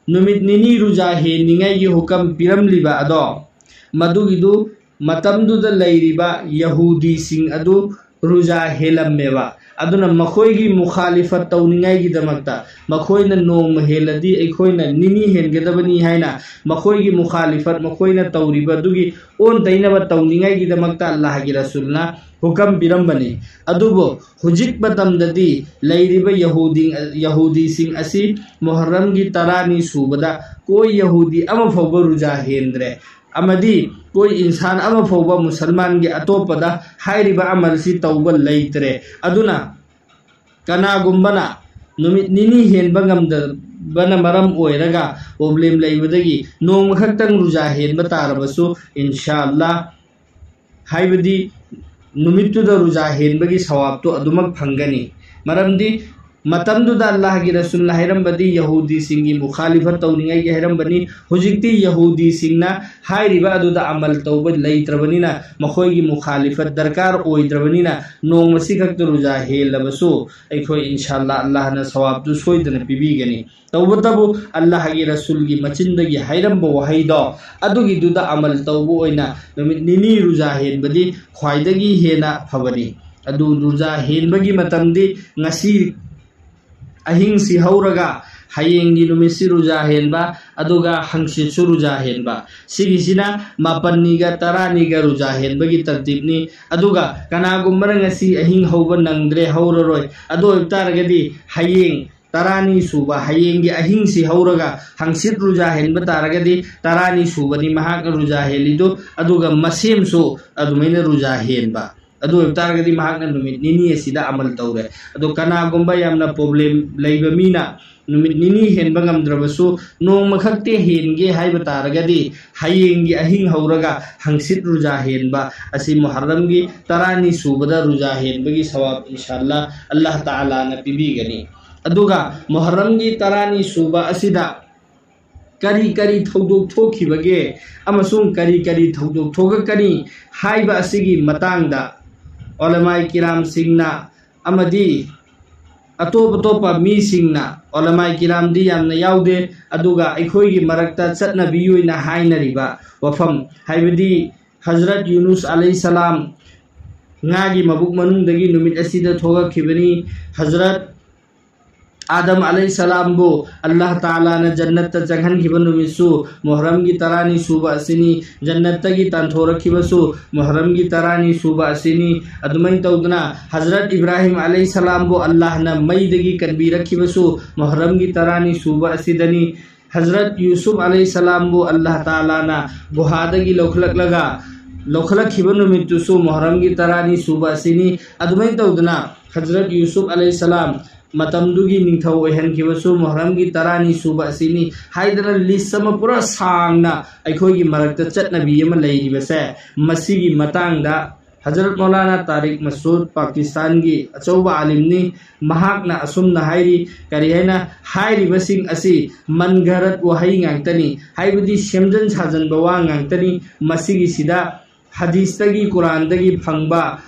ꯅꯨꯃꯤꯠ ꯅꯤꯅꯤ ꯔꯨꯖꯥ ꯍꯦꯟꯅꯤꯡꯉꯥꯏꯒꯤ ꯍꯨꯀꯝ ꯄꯤꯔꯝꯂꯤꯕ ꯑꯗꯣ, ꯃꯗꯨꯒꯤꯗꯨ ꯃꯇꯝꯗꯨꯗ ꯂꯩꯔꯤꯕ ꯌꯍꯨꯗꯤꯁꯤꯡ ꯑꯗꯨ ꯔꯨꯖꯥ ꯍꯦꯜꯂꯝꯃꯦꯕ꯫ ꯑꯗꯨꯅ ꯃꯈꯣꯏꯒꯤ ꯃꯨꯈꯥꯂꯤꯐꯠ ꯇꯧꯅꯤꯡꯉꯥꯏꯒꯤꯗꯃꯛꯇ, ꯃꯈꯣꯏꯅ ꯅꯣꯡꯃ ꯍꯦꯜꯂꯗꯤ ꯑꯩꯈꯣꯏꯅ ꯅꯤꯅꯤ ꯍꯦꯟꯒꯗꯕꯅꯤ ꯍꯥꯏꯅ ꯃꯈꯣꯏꯒꯤ ꯃꯨꯈꯥꯂꯤꯐꯠ, ꯃꯈꯣꯏꯅ ꯇꯧꯔꯤꯕ ꯑꯗꯨꯒꯤ ꯑꯣꯟ ꯇꯩꯅꯕ ꯇꯧꯅꯤꯡꯉꯥꯏꯒꯤꯗꯃꯛꯇ ꯑꯜꯂꯥꯍꯒꯤ ꯔꯁꯨꯜꯅ ꯍꯨꯀꯝ ꯄꯤꯔꯝꯕꯅꯤ꯫ ꯑꯗꯨꯕꯨ ꯍꯧꯖꯤꯛ ꯃꯇꯝꯗꯗꯤ ꯂꯩꯔꯤꯕ ꯌꯍꯨꯗꯤ, ꯌꯍꯨꯗꯤꯁꯤꯡ ꯑꯁꯤ ꯃꯨꯍꯔꯔꯝꯒꯤ ꯇꯔꯥꯅꯤ ꯁꯨꯕꯗ ꯀꯣꯏ ꯌꯍꯨꯗꯤ ꯑꯃ ꯐꯥꯎꯕ ꯔꯨꯖꯥ ꯍꯦꯟꯗ꯭ꯔꯦ꯫ ꯑꯃꯗꯤ ꯀꯣꯏ ꯏꯟꯁꯥꯟ ꯑꯃ ꯐꯥꯎꯕ ꯃꯨꯁꯜꯃꯥꯟꯒꯤ ꯑꯇꯣꯞꯄꯗ ꯍꯥꯏꯔꯤꯕ ꯑꯃꯜꯁꯤ ꯇꯧꯕ ꯂꯩꯇ꯭ꯔꯦ꯫ ꯑꯗꯨꯅ ꯀꯅꯥꯒꯨꯝꯕꯅ ꯅꯨꯃꯤꯠ ꯅꯤꯅꯤ ꯍꯦꯟꯕ ꯉꯝꯗꯕꯅ ꯃꯔꯝ ꯑꯣꯏꯔꯒ problem ꯂꯩꯕꯗꯒꯤ ꯅꯣꯡꯃ ꯈꯛꯇꯪ ꯔꯨꯖꯥ ꯍꯦꯟꯕ ꯇꯥꯔꯕꯁꯨ, ꯏꯟꯁꯥ ꯑꯜꯂꯥ, ꯍꯥꯏꯕꯗꯤ ꯅꯨꯃꯤꯠꯇꯨꯗ ꯔꯨꯖꯥ ꯍꯦꯟꯕꯒꯤ ꯁꯋꯥꯕꯇꯣ ꯑꯗꯨꯃꯛ ꯐꯪꯒꯅꯤ꯫ ꯃꯔꯝꯗꯤ ꯃꯇꯝꯗꯨꯗ ꯑꯜꯂꯥꯍꯒꯤ ꯔꯁꯨꯜꯅ ꯍꯥꯏꯔꯝꯕꯗꯤ ꯌꯍꯨꯗꯤꯁꯤꯡꯒꯤ ꯃꯨꯈꯥꯂꯤꯐꯠ ꯇꯧꯅꯤꯡꯉꯥꯏꯒꯤ ꯍꯥꯏꯔꯝꯕꯅꯤ꯫ ꯍꯧꯖꯤꯛꯇꯤ ꯌꯍꯨꯗꯤꯁꯤꯡꯅ ꯍꯥꯏꯔꯤꯕ ꯑꯗꯨꯗ ꯑꯃꯜ ꯇꯧꯕ ꯂꯩꯇ꯭ꯔꯕꯅꯤꯅ, ꯃꯈꯣꯏꯒꯤ ꯃꯨꯈꯥꯂꯤꯐꯠ ꯗꯔꯀꯥꯔ ꯑꯣꯏꯗ꯭ꯔꯕꯅꯤꯅ, ꯅꯣꯡꯃꯁꯤ ꯈꯛꯇ ꯔꯨꯖꯥ ꯍꯦꯜꯂꯕꯁꯨ ꯑꯩꯈꯣꯏ ꯏꯟꯁꯥ ꯑꯜꯂꯥ, ꯑꯜꯂꯥꯍꯅ ꯁꯋꯥꯕꯇꯨ ꯁꯣꯏꯗꯅ ꯄꯤꯕꯤꯒꯅꯤ꯫ ꯇꯧꯕꯇꯕꯨ ꯑꯜꯂꯥꯍꯒꯤ ꯔꯁꯨꯜꯒꯤ ꯃꯆꯤꯟꯗꯒꯤ ꯍꯥꯏꯔꯝꯕ ꯋꯥꯍꯩꯗꯣ, ꯑꯗꯨꯒꯤꯗꯨꯗ ꯑꯃꯜ ꯇꯧꯕ ꯑꯣꯏꯅ ꯅꯨꯃꯤꯠ ꯅꯤꯅꯤ ꯔꯨꯖꯥ ꯍꯦꯟꯕꯗꯤ ꯈ꯭ꯋꯥꯏꯗꯒꯤ ꯍꯦꯟꯅ ꯐꯕꯅꯤ꯫ ꯑꯗꯨ ꯔꯨꯖꯥ ꯍꯦꯟꯕꯒꯤ ꯃꯇꯝꯗꯤ ꯉꯁꯤ ꯑꯍꯤꯡꯁꯤ ꯍꯧꯔꯒ ꯍꯌꯦꯡꯒꯤ ꯅꯨꯃꯤꯠꯁꯤ ꯔꯨꯖꯥ ꯍꯦꯟꯕ, ꯑꯗꯨꯒ ꯍꯪꯆꯤꯠꯁꯨ ꯔꯨꯖꯥ ꯍꯦꯟꯕ꯫ ꯁꯤꯒꯤꯁꯤꯅ ꯃꯥꯄꯟꯅꯤꯒ ꯇꯔꯥꯅꯤꯒ ꯔꯨꯖꯥ ꯍꯦꯟꯕꯒꯤ ꯇꯔꯇꯤꯞꯅꯤ꯫ ꯑꯗꯨꯒ ꯀꯅꯥꯒꯨꯝꯕꯅ ꯉꯁꯤ ꯑꯍꯤꯡ ꯍꯧꯕ ꯅꯪꯗ꯭ꯔꯦ, ꯍꯧꯔꯔꯣꯏ, ꯑꯗꯨ ꯑꯣꯏꯕ ꯇꯥꯔꯒꯗꯤ ꯍꯌꯦꯡ ꯇꯔꯥꯅꯤ ꯁꯨꯕ, ꯍꯌꯦꯡꯒꯤ ꯑꯍꯤꯡꯁꯤ ꯍꯧꯔꯒ ꯍꯪꯆꯤꯠ ꯔꯨꯖꯥ ꯍꯦꯟꯕ ꯇꯥꯔꯒꯗꯤ ꯇꯔꯥꯅꯤ ꯁꯨꯕꯅꯤ ꯃꯍꯥꯛꯅ ꯔꯨꯖꯥ ꯍꯦꯜꯂꯤꯗꯨ, ꯑꯗꯨꯒ ꯃꯁꯦꯝꯁꯨ ꯑꯗꯨꯃꯥꯏꯅ ꯔꯨꯖꯥ ꯍꯦꯟꯕ꯫ ꯑꯗꯨ ꯑꯣꯏꯕ ꯇꯥꯔꯒꯗꯤ ꯃꯍꯥꯛꯅ ꯅꯨꯃꯤꯠ ꯅꯤꯅꯤ ꯑꯁꯤꯗ ꯑꯃꯜ ꯇꯧꯔꯦ꯫ ꯑꯗꯣ ꯀꯅꯥꯒꯨꯝꯕ ꯌꯥꯝꯅ problem ꯂꯩꯕ ꯃꯤꯅ ꯅꯨꯃꯤꯠ ꯅꯤꯅꯤ ꯍꯦꯟꯕ ꯉꯝꯗ꯭ꯔꯕꯁꯨ ꯅꯣꯡꯃꯈꯛꯇꯤ ꯍꯦꯟꯒꯦ ꯍꯥꯏꯕ ꯇꯥꯔꯒꯗꯤ ꯍꯌꯦꯡꯒꯤ ꯑꯍꯤꯡ ꯍꯧꯔꯒ ꯍꯪꯆꯤꯠ ꯔꯨꯖꯥ ꯍꯦꯟꯕ ꯑꯁꯤ ꯃꯨꯍꯔꯔꯝꯒꯤ ꯇꯔꯥꯅꯤ ꯁꯨꯕꯗ ꯔꯨꯖꯥ ꯍꯦꯟꯕꯒꯤ ꯁꯋꯥꯕ ꯏꯟꯁꯥ ꯑꯜꯂꯥ, ꯑꯜꯂꯥꯍ ꯇꯥꯂꯥꯅ ꯄꯤꯕꯤꯒꯅꯤ꯫ ꯑꯗꯨꯒ ꯃꯨꯍꯔꯔꯝꯒꯤ ꯇꯔꯥꯅꯤ ꯁꯨꯕ ꯑꯁꯤꯗ ꯀꯔꯤ ꯀꯔꯤ ꯊꯧꯗꯣꯛ ꯊꯣꯛꯈꯤꯕꯒꯦ ꯑꯃꯁꯨꯡ ꯀꯔꯤ ꯀꯔꯤ ꯊꯧꯗꯣꯛ ꯊꯣꯛꯂꯛꯀꯅꯤ ꯍꯥꯏꯕ ꯑꯁꯤꯒꯤ ꯃꯇꯥꯡꯗ ꯎꯂꯃꯥꯏ ꯀꯤꯔꯥꯝꯁꯤꯡꯅ ꯑꯃꯗꯤ ꯑꯇꯣꯞ ꯑꯇꯣꯞꯄ ꯃꯤꯁꯤꯡꯅ, ꯎꯂꯃꯥꯏ ꯀꯤꯔꯥꯝꯗꯤ ꯌꯥꯝꯅ ꯌꯥꯎꯗꯦ, ꯑꯗꯨꯒ ꯑꯩꯈꯣꯏꯒꯤ ꯃꯔꯛꯇ ꯆꯠꯅꯕꯤ ꯑꯣꯏꯅ ꯍꯥꯏꯅꯔꯤꯕ ꯋꯥꯐꯝ, ꯍꯥꯏꯕꯗꯤ ꯍꯖꯔꯠ ꯌꯨꯅꯨꯁ ꯑꯂꯩꯍꯤꯁꯁꯂꯥꯝ ꯉꯥꯒꯤ ꯃꯕꯨꯛ ꯃꯅꯨꯡꯗꯒꯤ ꯅꯨꯃꯤꯠ ꯑꯁꯤꯗ ꯊꯣꯛꯂꯛꯈꯤꯕꯅꯤ꯫ ꯍꯖꯔꯠ ꯑꯥꯗꯝ ꯑꯂꯩꯍꯤꯁꯁꯂꯥꯝꯕꯨ ꯑꯜꯂꯥꯍ ꯇꯥꯂꯥꯅ ꯖꯟꯅꯠꯇ ꯆꯪꯍꯟꯈꯤꯕ ꯅꯨꯃꯤꯠꯁꯨ ꯃꯨꯍꯔꯝꯒꯤ ꯇꯔꯥꯅꯤ ꯁꯨꯕ ꯑꯁꯤꯅꯤ꯫ ꯖꯟꯅꯠꯇꯒꯤ ꯇꯥꯟꯊꯣꯔꯛꯈꯤꯕꯁꯨ ꯃꯨꯍꯔꯝꯒꯤ ꯇꯔꯥꯅꯤ ꯁꯨꯕ ꯑꯁꯤꯅꯤ꯫ ꯑꯗꯨꯃꯥꯏꯅ ꯇꯧꯗꯅ ꯍꯖꯔꯠ ꯏꯕ꯭ꯔꯥꯍꯤꯝ ꯑꯂꯩꯍꯤꯁꯁꯂꯥꯝꯕꯨ ꯑꯜꯂꯥꯍꯅ ꯃꯩꯗꯒꯤ ꯀꯟꯕꯤꯔꯛꯈꯤꯕꯁꯨ ꯃꯨꯍꯔꯝꯒꯤ ꯇꯔꯥꯅꯤ ꯁꯨꯕ ꯑꯁꯤꯗꯅꯤ꯫ ꯍꯖꯔꯠ ꯌꯨꯁꯨꯞ ꯑꯂꯩꯍꯤꯁꯁꯂꯥꯝꯕꯨ ꯑꯜꯂꯥꯍ ꯇꯥꯂꯥꯅ ꯒꯨꯍꯥꯗꯒꯤ ꯂꯧꯈꯠꯂꯛꯂꯒ ꯂꯧꯈꯠꯂꯛꯈꯤꯕ ꯅꯨꯃꯤꯠꯇꯨꯁꯨ ꯃꯨꯍꯔꯝꯒꯤ ꯇꯔꯥꯅꯤ ꯁꯨꯕ ꯑꯁꯤꯅꯤ꯫ ꯑꯗꯨꯃꯥꯏꯅ ꯇꯧꯗꯅ ꯍꯖꯔꯠ ꯌꯨꯁꯨꯞ ꯑꯂꯩꯍꯤꯁꯁꯂꯥꯝ ꯃꯇꯝꯗꯨꯒꯤ ꯅꯤꯡꯊꯧ ꯑꯣꯏꯍꯟꯈꯤꯕꯁꯨ ꯃꯨꯍꯔꯝꯒꯤ ꯇꯔꯥꯅꯤ ꯁꯨꯕ ꯑꯁꯤꯅꯤ ꯍꯥꯏꯗꯅ ꯂꯤꯁ ꯑꯃ ꯄꯨꯔꯥ ꯁꯥꯡꯅ ꯑꯩꯈꯣꯏꯒꯤ ꯃꯔꯛꯇ ꯆꯠꯅꯕꯤ ꯑꯃ ꯂꯩꯔꯤꯕꯁꯦ, ꯃꯁꯤꯒꯤ ꯃꯇꯥꯡꯗ ꯍꯖꯔꯠ ꯃꯧꯂꯥꯅꯥ ꯇꯥꯔꯤꯛ ꯃꯁꯨꯗ ꯄꯥꯀꯤꯁꯇꯥꯟꯒꯤ ꯑꯆꯧꯕ ꯑꯥꯂꯤꯝꯅꯤ꯫ ꯃꯍꯥꯛꯅ ꯑꯁꯨꯝꯅ ꯍꯥꯏꯔꯤ, ꯀꯔꯤ ꯍꯥꯏꯅ? ꯍꯥꯏꯔꯤꯕꯁꯤꯡ ꯑꯁꯤ ꯃꯟꯒꯔꯠ ꯋꯥꯍꯩ ꯉꯥꯛꯇꯅꯤ, ꯍꯥꯏꯕꯗꯤ ꯁꯦꯝꯖꯤꯟ ꯁꯥꯖꯟꯕ ꯋꯥ ꯉꯥꯛꯇꯅꯤ꯫ ꯃꯁꯤꯒꯤꯁꯤꯗ ꯍꯗꯤꯁꯇꯒꯤ, ꯀꯨꯔꯥꯟꯗꯒꯤ ꯐꯪꯕ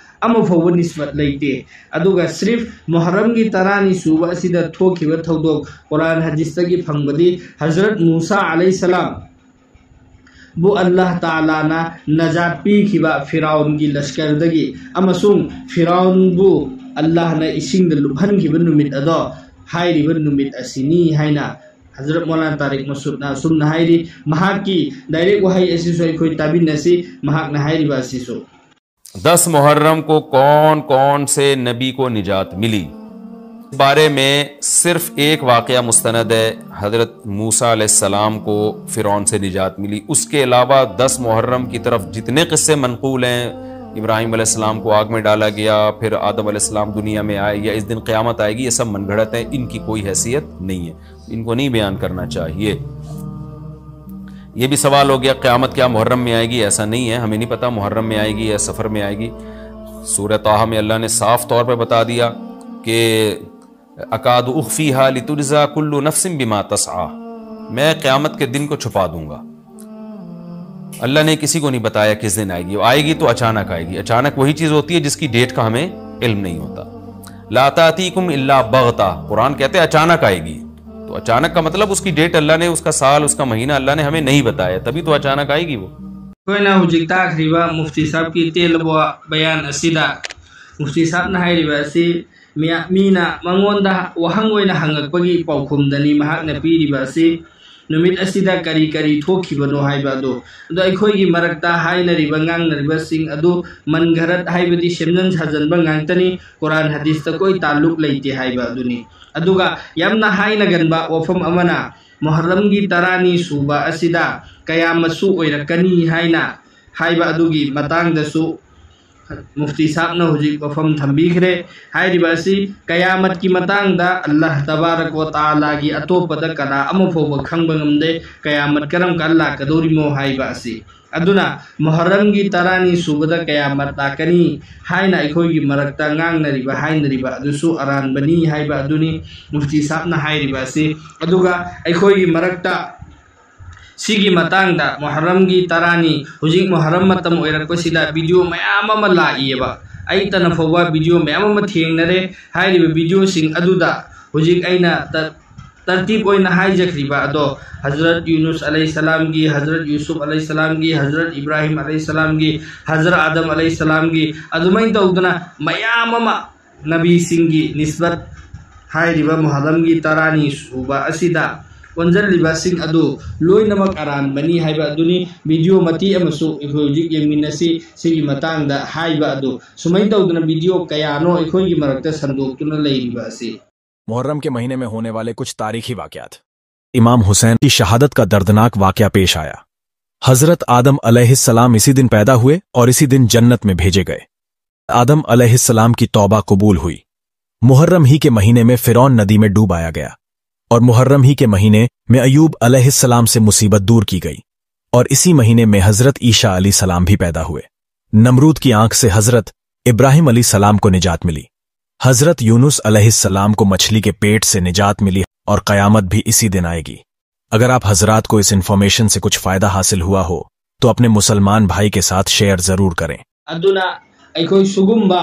ꯑꯃꯐꯥꯎꯕ ꯅꯤꯁꯕꯠ ꯂꯩꯇꯦ꯫ ꯑꯗꯨꯒ ꯁ꯭ꯔꯤꯐ ꯃꯨꯍꯔꯝꯒꯤ ꯇꯔꯥꯅꯤ ꯁꯨꯕ ꯑꯁꯤꯗ ꯊꯣꯛꯈꯤꯕ ꯊꯧꯗꯣꯛ ꯀꯨꯔꯥꯟ ꯍꯗꯤꯁꯇꯒꯤ ꯐꯪꯕꯗꯤ ꯍꯖꯔꯠ ꯃꯨꯁꯥ ꯑꯂꯩꯍꯤꯁꯁꯂꯥꯝ ꯕꯨ ꯑꯜꯂꯥꯍ ꯇꯥꯂꯥꯅ ꯅꯖꯥꯠ ꯄꯤꯈꯤꯕ ꯐꯤꯔꯥꯎꯟꯒꯤ ꯂꯁꯀꯔꯗꯒꯤ ꯑꯃꯁꯨꯡ ꯐꯤꯔꯥꯎꯟꯕꯨ ꯑꯜꯂꯥꯍꯅ ꯏꯁꯤꯡꯗ ꯂꯨꯞꯍꯟꯈꯤꯕ ꯅꯨꯃꯤꯠ ꯑꯗꯣ ꯍꯥꯏꯔꯤꯕ ꯅꯨꯃꯤꯠ ꯑꯁꯤꯅꯤ ꯍꯥꯏꯅ ꯍꯖꯔꯠ ꯃꯧꯂꯥꯅꯥ ꯇꯥꯔꯤꯛ ꯃꯁꯨꯗꯅ ꯑꯁꯨꯝꯅ ꯍꯥꯏꯔꯤ꯫ ꯃꯍꯥꯛꯀꯤ ꯗꯥꯏꯔꯦꯛ ꯋꯥꯍꯩ ꯑꯁꯤꯁꯨ ꯑꯩꯈꯣꯏ ꯇꯥꯃꯤꯟꯅꯁꯤ꯫ ꯃꯍꯥꯛꯅ ꯍꯥꯏꯔꯤꯕ ꯑꯁꯤꯁꯨ, दस मुहर्रम को कौन कौन से नबी को निजात मिली? इस बारे में सिर्फ एक वाकया मुस्तनद है, हज़रत मूसा अलैहिस्सलाम को फ़िरौन से निजात मिली। उसके अलावा दस मुहर्रम की तरफ जितने क़िस्से मनकूल हैं, इब्राहिम अलैहिस्सलाम को आग में डाला गया, फिर आदम अलैहिस्सलाम दुनिया में आए, या इस दिन क़यामत आएगी, ये सब मनगढ़ंत हैं, इनकी कोई हैसियत नहीं है, इनको नहीं बयान करना चाहिए। ये भी सवाल हो गया, क़यामत क्या मुहर्रम में आएगी? ऐसा नहीं है, हमें नहीं पता मुहर्रम में आएगी या सफ़र में आएगी। सूरह ताहा में अल्लाह ने साफ तौर पर बता दिया कि अकादु उख़्फ़ीहा लितुजज़ा कुल्लु नफ्सिम बिमा तसआ, मैं क़यामत के दिन को छुपा दूंगा। अल्लाह ने किसी को नहीं बताया किस दिन आएगी, वो आएगी तो अचानक आएगी। अचानक वही चीज़ होती है जिसकी डेट का हमें इल्म नहीं होता। ला तातीकुम इल्ला बगता, कुरान कहते हैं अचानक आएगी। तो अचानक का मतलब उसकी डेट अल्लाह ने, उसका साल, उसका महीना अल्लाह ने हमें नहीं बताया, तभी तो अचानक आएगी वो। ꯑꯩꯈꯣꯏꯅ ꯍꯧꯖꯤꯛ ꯇꯥꯈ꯭ꯔꯤꯕ ꯃꯨꯐꯇꯤ ꯁꯥꯍꯕꯀꯤ ꯇꯦꯜꯂꯕ ꯕꯌꯥꯟ ꯑꯁꯤꯗ, ꯃꯨꯐꯇꯤ ꯁꯥꯍꯕꯅ ꯍꯥꯏꯔꯤꯕ ꯑꯁꯤ ꯃꯤꯌꯥ-, ꯃꯤꯅ ꯃꯉꯣꯟꯗ ꯋꯥꯍꯪ ꯑꯣꯏꯅ ꯍꯪꯉꯛꯄꯒꯤ ꯄꯥꯎꯈꯨꯝꯗꯅꯤ ꯃꯍꯥꯛꯅ ꯄꯤꯔꯤꯕ ꯑꯁꯤ꯫ ꯅꯨꯃꯤꯠ ꯑꯁꯤꯗ ꯀꯔꯤ ꯀꯔꯤ ꯊꯣꯛꯈꯤꯕꯅꯣ ꯍꯥꯏꯕ ꯑꯗꯨ꯫ ꯑꯗꯣ ꯑꯩꯈꯣꯏꯒꯤ ꯃꯔꯛꯇ ꯍꯥꯏꯅꯔꯤꯕ ꯉꯥꯡꯅꯔꯤꯕꯁꯤꯡ ꯑꯗꯨ ꯃꯟꯒꯔꯠ ꯍꯥꯏꯕꯗꯤ ꯁꯦꯝꯖꯤꯟ ꯁꯥꯖꯟꯕ ꯉꯥꯛꯇꯅꯤ, ꯀꯨꯔꯥꯟ ꯍꯗꯤꯁꯇ ꯀꯣꯏ ꯇꯥꯜꯂꯨꯛ ꯂꯩꯇꯦ ꯍꯥꯏꯕ ꯑꯗꯨꯅꯤ꯫ ꯑꯗꯨꯒ ꯌꯥꯝꯅ ꯍꯥꯏꯅꯒꯟꯕ ꯋꯥꯐꯝ ꯑꯃꯅ, ꯃꯨꯍꯔꯔꯝꯒꯤ ꯇꯔꯥꯅꯤ ꯁꯨꯕ ꯑꯁꯤꯗ ꯀꯌꯥꯃꯠꯁꯨ ꯑꯣꯏꯔꯛꯀꯅꯤ ꯍꯥꯏꯅ ꯍꯥꯏꯕ ꯑꯗꯨꯒꯤ ꯃꯇꯥꯡꯗꯁꯨ ꯃꯨꯐꯇꯤ ꯁꯥꯍꯕꯅ ꯍꯧꯖꯤꯛ ꯋꯥꯐꯝ ꯊꯝꯕꯤꯈ꯭ꯔꯦ꯫ ꯍꯥꯏꯔꯤꯕ ꯑꯁꯤ ꯀꯌꯥꯃꯠꯀꯤ ꯃꯇꯥꯡꯗ ꯑꯜꯂꯥꯍ ꯇꯕꯥꯔꯛ ꯋ ꯇꯥꯂꯥꯒꯤ ꯑꯇꯣꯞꯄꯗ ꯀꯅꯥ ꯑꯃ ꯐꯥꯎꯕ ꯈꯪꯕ ꯉꯝꯗꯦ, ꯀꯌꯥꯃꯠ ꯀꯔꯝ ꯀꯥꯟ ꯂꯥꯛꯀꯗꯧꯔꯤꯃꯣ ꯍꯥꯏꯕ ꯑꯁꯤ꯫ ꯑꯗꯨꯅ ꯃꯨꯍꯔꯔꯝꯒꯤ ꯇꯔꯥꯅꯤ ꯁꯨꯕꯗ ꯀꯌꯥꯃꯠ ꯂꯥꯛꯀꯅꯤ ꯍꯥꯏꯅ ꯑꯩꯈꯣꯏꯒꯤ ꯃꯔꯛꯇ ꯉꯥꯡꯅꯔꯤꯕ ꯍꯥꯏꯅꯔꯤꯕ ꯑꯗꯨꯁꯨ ꯑꯔꯥꯟꯕꯅꯤ ꯍꯥꯏꯕ ꯑꯗꯨꯅꯤ ꯃꯨꯐꯇꯤ ꯁꯥꯍꯕꯅ ꯍꯥꯏꯔꯤꯕ ꯑꯁꯤ꯫ ꯑꯗꯨꯒ ꯑꯩꯈꯣꯏꯒꯤ ꯃꯔꯛꯇ ꯁꯤꯒꯤ ꯃꯇꯥꯡꯗ, ꯃꯨꯍꯔꯔꯝꯒꯤ ꯇꯔꯥꯅꯤ, ꯍꯧꯖꯤꯛ ꯃꯨꯍꯔꯔꯝ ꯃꯇꯝ ꯑꯣꯏꯔꯛꯄꯁꯤꯗ ꯚꯤꯗꯤꯑꯣ ꯃꯌꯥꯝ ꯑꯃ ꯂꯥꯛꯏꯑꯕ꯫ ꯑꯩꯇꯅ ꯐꯥꯎꯕ ꯚꯤꯗꯤꯑꯣ ꯃꯌꯥꯝ ꯑꯃ ꯊꯦꯡꯅꯔꯦ꯫ ꯍꯥꯏꯔꯤꯕ ꯚꯤꯗꯤꯑꯣꯁꯤꯡ ꯑꯗꯨꯗ ꯍꯧꯖꯤꯛ ꯑꯩꯅ ꯇ-, ꯇꯔꯇꯤꯕ ꯑꯣꯏꯅ ꯍꯥꯏꯖꯈ꯭ꯔꯤꯕ ꯑꯗꯣ, ꯍꯖꯔꯠ ꯌꯨꯅꯨꯁ ꯑꯂꯩꯍꯤꯁꯁꯂꯥꯝꯒꯤ, ꯍꯖꯔꯠ ꯌꯨꯁꯨꯐ ꯑꯂꯩꯍꯤꯁꯁꯂꯥꯝꯒꯤ, ꯍꯖꯔꯠ ꯏꯕ꯭ꯔꯥꯍꯤꯝ ꯑꯂꯩꯍꯤꯁꯁꯂꯥꯝꯒꯤ, ꯍꯖꯔꯠ ꯑꯥꯗꯝ ꯑꯂꯩꯍꯤꯁꯁꯂꯥꯝꯒꯤ, ꯑꯗꯨꯃꯥꯏꯅ ꯇꯧꯗꯅ ꯃꯌꯥꯝ ꯑꯃ ꯅꯕꯤꯁꯤꯡꯒꯤ ꯅꯤꯁꯕꯠ ꯍꯥꯏꯔꯤꯕ ꯃꯨꯍꯔꯔꯝꯒꯤ ꯇꯔꯥꯅꯤ ꯁꯨꯕ ꯑꯁꯤꯗ ꯑꯣꯟꯁꯤꯜꯂꯤꯕꯁꯤꯡ ꯑꯗꯨ ꯂꯣꯏꯅꯃꯛ ꯑꯔꯥꯟꯕꯅꯤ ꯍꯥꯏꯕ ꯑꯗꯨꯅꯤ꯫ ꯚꯤꯗꯤꯑꯣ ꯃꯇꯦꯛ ꯑꯃꯁꯨ ꯑꯩꯈꯣꯏ ꯍꯧꯖꯤꯛ ꯌꯦꯡꯃꯤꯟꯅꯁꯤ꯫ ꯁꯤꯒꯤ ꯃꯇꯥꯡꯗ ꯍꯥꯏꯕ ꯑꯗꯨ ꯁꯨꯃꯥꯏꯅ ꯇꯧꯗꯅ ꯚꯤꯗꯤꯑꯣ ꯀꯌꯥꯅꯣ ꯑꯩꯈꯣꯏꯒꯤ ꯃꯔꯛꯇ ꯁꯟꯗꯣꯛꯇꯨꯅ ꯂꯩꯔꯤꯕ ꯑꯁꯤ꯫ मुहर्रम के महीने में होने वाले कुछ तारीखी वाकयात। इमाम हुसैन की शहादत का दर्दनाक वाकया पेश आया। हजरत आदम अलैहिस्सलाम इसी दिन पैदा हुए और इसी दिन जन्नत में भेजे गए। आदम अलैहिस्सलाम की तौबा कबूल हुई। मुहर्रम ही के महीने में फिरौन नदी में डूबाया गया और मुहर्रम ही के महीने में अयूब अलैहिस्सलाम से मुसीबत दूर की गई और इसी महीने में हजरत ईशा अली सलाम भी पैदा हुए। नमरूद की आंख से हजरत इब्राहिम अली सलाम को निजात मिली। हजरत यूनुस अलैहिस्सलाम को मछली के पेट से निजात मिली और कयामत भी इसी दिन आएगी। अगर आप हजरात को इस इन्फॉर्मेशन से कुछ फायदा हासिल हुआ हो तो अपने मुसलमान भाई के साथ शेयर जरूर करें। ꯑꯗꯨꯅ ꯑꯩꯈꯣꯏ ꯁꯤꯒꯨꯝꯕ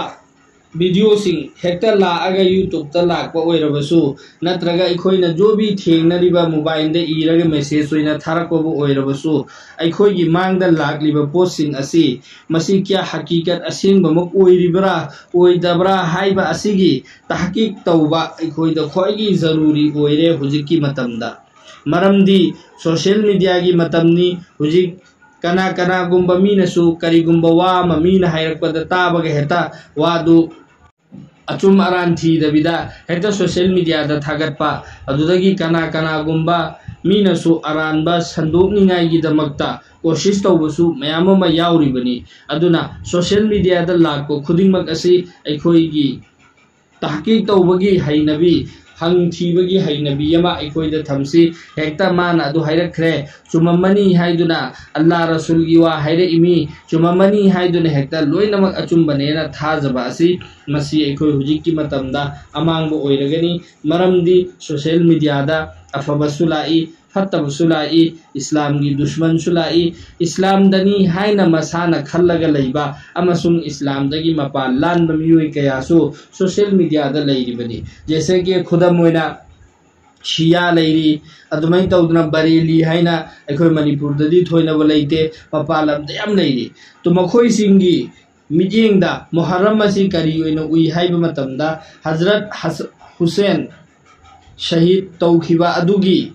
ꯚꯤꯗꯤꯑꯣꯁꯤꯡ ꯍꯦꯛꯇ ꯂꯥꯛꯑꯒ YouTubeꯇ ꯂꯥꯛꯄ ꯑꯣꯏꯔꯕꯁꯨ, ꯅꯠꯇ꯭ꯔꯒ ꯑꯩꯈꯣꯏꯅ ꯖꯣꯕꯤ ꯊꯦꯡꯅꯔꯤꯕ mobileꯗ ꯏꯔꯒ message ꯑꯣꯏꯅ ꯊꯥꯔꯛꯄꯕꯨ ꯑꯣꯏꯔꯕꯁꯨ, ꯑꯩꯈꯣꯏꯒꯤ ꯃꯥꯡꯗ ꯂꯥꯛꯂꯤꯕ ꯄꯣꯠꯁꯤꯡ ꯑꯁꯤ ꯃꯁꯤ ꯀꯌꯥ ꯍꯀꯤꯀꯠ ꯑꯁꯦꯡꯕꯃꯛ ꯑꯣꯏꯔꯤꯕ꯭ꯔꯥ ꯑꯣꯏꯗꯕ꯭ꯔꯥ ꯍꯥꯏꯕ ꯑꯁꯤꯒꯤ ꯇꯍꯀꯤꯛ ꯇꯧꯕ ꯑꯩꯈꯣꯏꯗ ꯈ꯭ꯋꯥꯏꯒꯤ ꯖꯔꯨꯔꯤ ꯑꯣꯏꯔꯦ ꯍꯧꯖꯤꯛꯀꯤ ꯃꯇꯝꯗ꯫ ꯃꯔꯝꯗꯤ social mediaꯒꯤ ꯃꯇꯝꯅꯤ꯫ ꯍꯧꯖꯤꯛ ꯀꯅꯥ ꯀꯅꯥꯒꯨꯝꯕ ꯃꯤꯅꯁꯨ ꯀꯔꯤꯒꯨꯝꯕ ꯋꯥ ꯑꯃ ꯃꯤꯅ ꯍꯥꯏꯔꯛꯄꯗ ꯇꯥꯕꯒ ꯍꯦꯛꯇ ꯋꯥꯗꯨ ꯑꯆꯨꯝ ꯑꯔꯥꯟ ꯊꯤꯗꯕꯤꯗ ꯍꯦꯛꯇ social mediaꯗ ꯊꯥꯒꯠꯄ, ꯑꯗꯨꯗꯒꯤ ꯀꯅꯥ ꯀꯅꯥꯒꯨꯝꯕ ꯃꯤꯅꯁꯨ ꯑꯔꯥꯟꯕ ꯁꯟꯗꯣꯛꯅꯤꯡꯉꯥꯏꯒꯤꯗꯃꯛꯇ ꯀꯣꯁꯤꯁ ꯇꯧꯕꯁꯨ ꯃꯌꯥꯝ ꯑꯃ ꯌꯥꯎꯔꯤꯕꯅꯤ꯫ ꯑꯗꯨꯅ social mediaꯗ ꯂꯥꯛꯄ ꯈꯨꯗꯤꯡꯃꯛ ꯑꯁꯤ ꯑꯩꯈꯣꯏꯒꯤ ꯇꯍꯀꯤꯛ ꯇꯧꯕꯒꯤ ꯍꯩꯅꯕꯤ, ꯍꯪ ꯊꯤꯕꯒꯤ ꯍꯩꯅꯕꯤ ꯑꯃ ꯑꯩꯈꯣꯏꯗ ꯊꯝꯁꯤ꯫ ꯍꯦꯛꯇ ꯃꯥꯅ ꯑꯗꯨ ꯍꯥꯏꯔꯛꯈ꯭ꯔꯦ, ꯆꯨꯝꯃꯝꯃꯅꯤ ꯍꯥꯏꯗꯨꯅ, ꯑꯜꯂꯥ ꯔꯁꯨꯜꯒꯤ ꯋꯥ ꯍꯥꯏꯔꯛꯏꯃꯤ, ꯆꯨꯝꯃꯝꯃꯅꯤ ꯍꯥꯏꯗꯨꯅ ꯍꯦꯛꯇ ꯂꯣꯏꯅꯃꯛ ꯑꯆꯨꯝꯕꯅꯦꯅ ꯊꯥꯖꯕ ꯑꯁꯤ, ꯃꯁꯤ ꯑꯩꯈꯣꯏ ꯍꯧꯖꯤꯛꯀꯤ ꯃꯇꯝꯗ ꯑꯃꯥꯡꯕ ꯑꯣꯏꯔꯒꯅꯤ꯫ ꯃꯔꯝꯗꯤ social mediaꯗ ꯑꯐꯕꯁꯨ ꯂꯥꯛꯏ, ꯐꯠꯇꯕꯁꯨ ꯂꯥꯛꯏ, ꯏꯁꯂꯥꯝꯒꯤ ꯗꯨꯁꯃꯟꯁꯨ ꯂꯥꯛꯏ꯫ ꯏꯁꯂꯥꯝꯗꯅꯤ ꯍꯥꯏꯅ ꯃꯁꯥꯅ ꯈꯜꯂꯒ ꯂꯩꯕ ꯑꯃꯁꯨꯡ ꯏꯁꯂꯥꯝꯗꯒꯤ ꯃꯄꯥꯟ ꯂꯥꯟꯕ ꯃꯤꯑꯣꯏ ꯀꯌꯥꯁꯨ social mediaꯗ ꯂꯩꯔꯤꯕꯅꯤ꯫ ꯖꯦꯁꯦ ꯀꯤ ꯈꯨꯗꯝ ꯑꯣꯏꯅ ꯁꯤꯌꯥ ꯂꯩꯔꯤ, ꯑꯗꯨꯃꯥꯏꯅ ꯇꯧꯗꯅ ꯕꯔꯦꯂꯤ ꯍꯥꯏꯅ ꯑꯩꯈꯣꯏ ꯃꯅꯤꯄꯨꯔꯗꯗꯤ ꯊꯣꯏꯅꯕ ꯂꯩꯇꯦ, ꯃꯄꯥꯟ ꯂꯝꯗ ꯌꯥꯝ ꯂꯩꯔꯤ꯫ ꯇꯨ ꯃꯈꯣꯏꯁꯤꯡꯒꯤ ꯃꯤꯠꯌꯦꯡꯗ ꯃꯨꯍꯔꯝ ꯑꯁꯤ ꯀꯔꯤ ꯑꯣꯏꯅ ꯎꯏ ꯍꯥꯏꯕ ꯃꯇꯝꯗ, ꯍꯖꯔꯠ ꯍꯁ-, ꯍꯨꯁꯦꯟ ꯁꯍꯤꯗ ꯇꯧꯈꯤꯕ ꯑꯗꯨꯒꯤ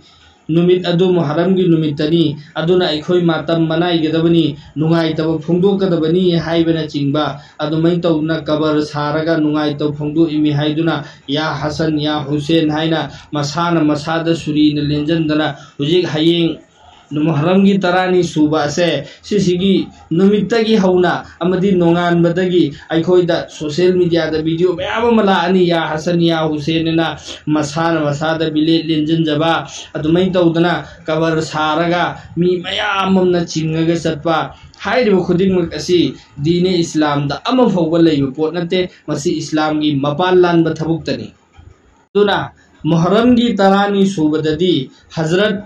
ꯅꯨꯃꯤꯠ ꯑꯗꯨ ꯃꯨꯍꯔꯝꯒꯤ ꯅꯨꯃꯤꯠꯇꯅꯤ, ꯑꯗꯨꯅ ꯑꯩꯈꯣꯏ ꯃꯥꯇꯝ ꯃꯅꯥꯏꯒꯗꯕꯅꯤ, ꯅꯨꯡꯉꯥꯏꯇꯕ ꯐꯣꯡꯗꯣꯛꯀꯗꯕꯅꯤ ꯍꯥꯏꯕꯅꯆꯤꯡꯕ ꯑꯗꯨꯃꯥꯏꯅ ꯇꯧꯗꯅ ꯀꯕꯔ ꯁꯥꯔꯒ ꯅꯨꯡꯉꯥꯏꯇꯕ ꯐꯣꯡꯗꯣꯛꯏꯃꯤ ꯍꯥꯏꯗꯨꯅ ꯌꯥ ꯍꯁꯟ ꯌꯥ ꯍꯨꯁꯦꯟ ꯍꯥꯏꯅ ꯃꯁꯥꯅ ꯃꯁꯥꯗ ꯁꯨꯔꯤꯅ ꯂꯦꯟꯖꯟꯗꯅ ꯍꯧꯖꯤꯛ ꯍꯌꯦꯡ ꯃꯨꯍꯔꯝꯒꯤ ꯇꯔꯥꯅꯤ ꯁꯨꯕ ꯑꯁꯦ ꯁꯤꯁꯤꯒꯤ ꯅꯨꯃꯤꯠꯇꯒꯤ ꯍꯧꯅ ꯑꯃꯗꯤ ꯅꯣꯡꯉꯥꯟꯕꯗꯒꯤ ꯑꯩꯈꯣꯏꯗ social mediaꯗ video ꯃꯌꯥꯝ ꯑꯃ ꯂꯥꯛꯑꯅꯤ, ꯌꯥ ꯍꯁꯟ ꯌꯥ ꯍꯨꯁꯦꯟ ꯑꯅ ꯃꯁꯥꯅ ꯃꯁꯥꯗ ꯕꯤꯂꯦꯠ ꯂꯦꯟꯖꯟꯖꯕ, ꯑꯗꯨꯃꯥꯏꯅ ꯇꯧꯗꯅ ꯀꯕꯔ ꯁꯥꯔꯒ ꯃꯤ ꯃꯌꯥꯝ ꯑꯃꯅ ꯆꯤꯡꯉꯒ ꯆꯠꯄ꯫ ꯍꯥꯏꯔꯤꯕ ꯈꯨꯗꯤꯡꯃꯛ ꯑꯁꯤ ꯗꯤꯅꯦ ꯏꯁꯂꯥꯝꯗ ꯑꯃ ꯐꯥꯎꯕ ꯂꯩꯕ ꯄꯣꯠ ꯅꯠꯇꯦ, ꯃꯁꯤ ꯏꯁꯂꯥꯝꯒꯤ ꯃꯄꯥꯟ ꯂꯥꯟꯕ ꯊꯕꯛꯇꯅꯤ꯫ ꯑꯗꯨꯅ ꯃꯨꯍꯔꯝꯒꯤ ꯇꯔꯥꯅꯤ ꯁꯨꯕꯗꯗꯤ ꯍꯖꯔꯠ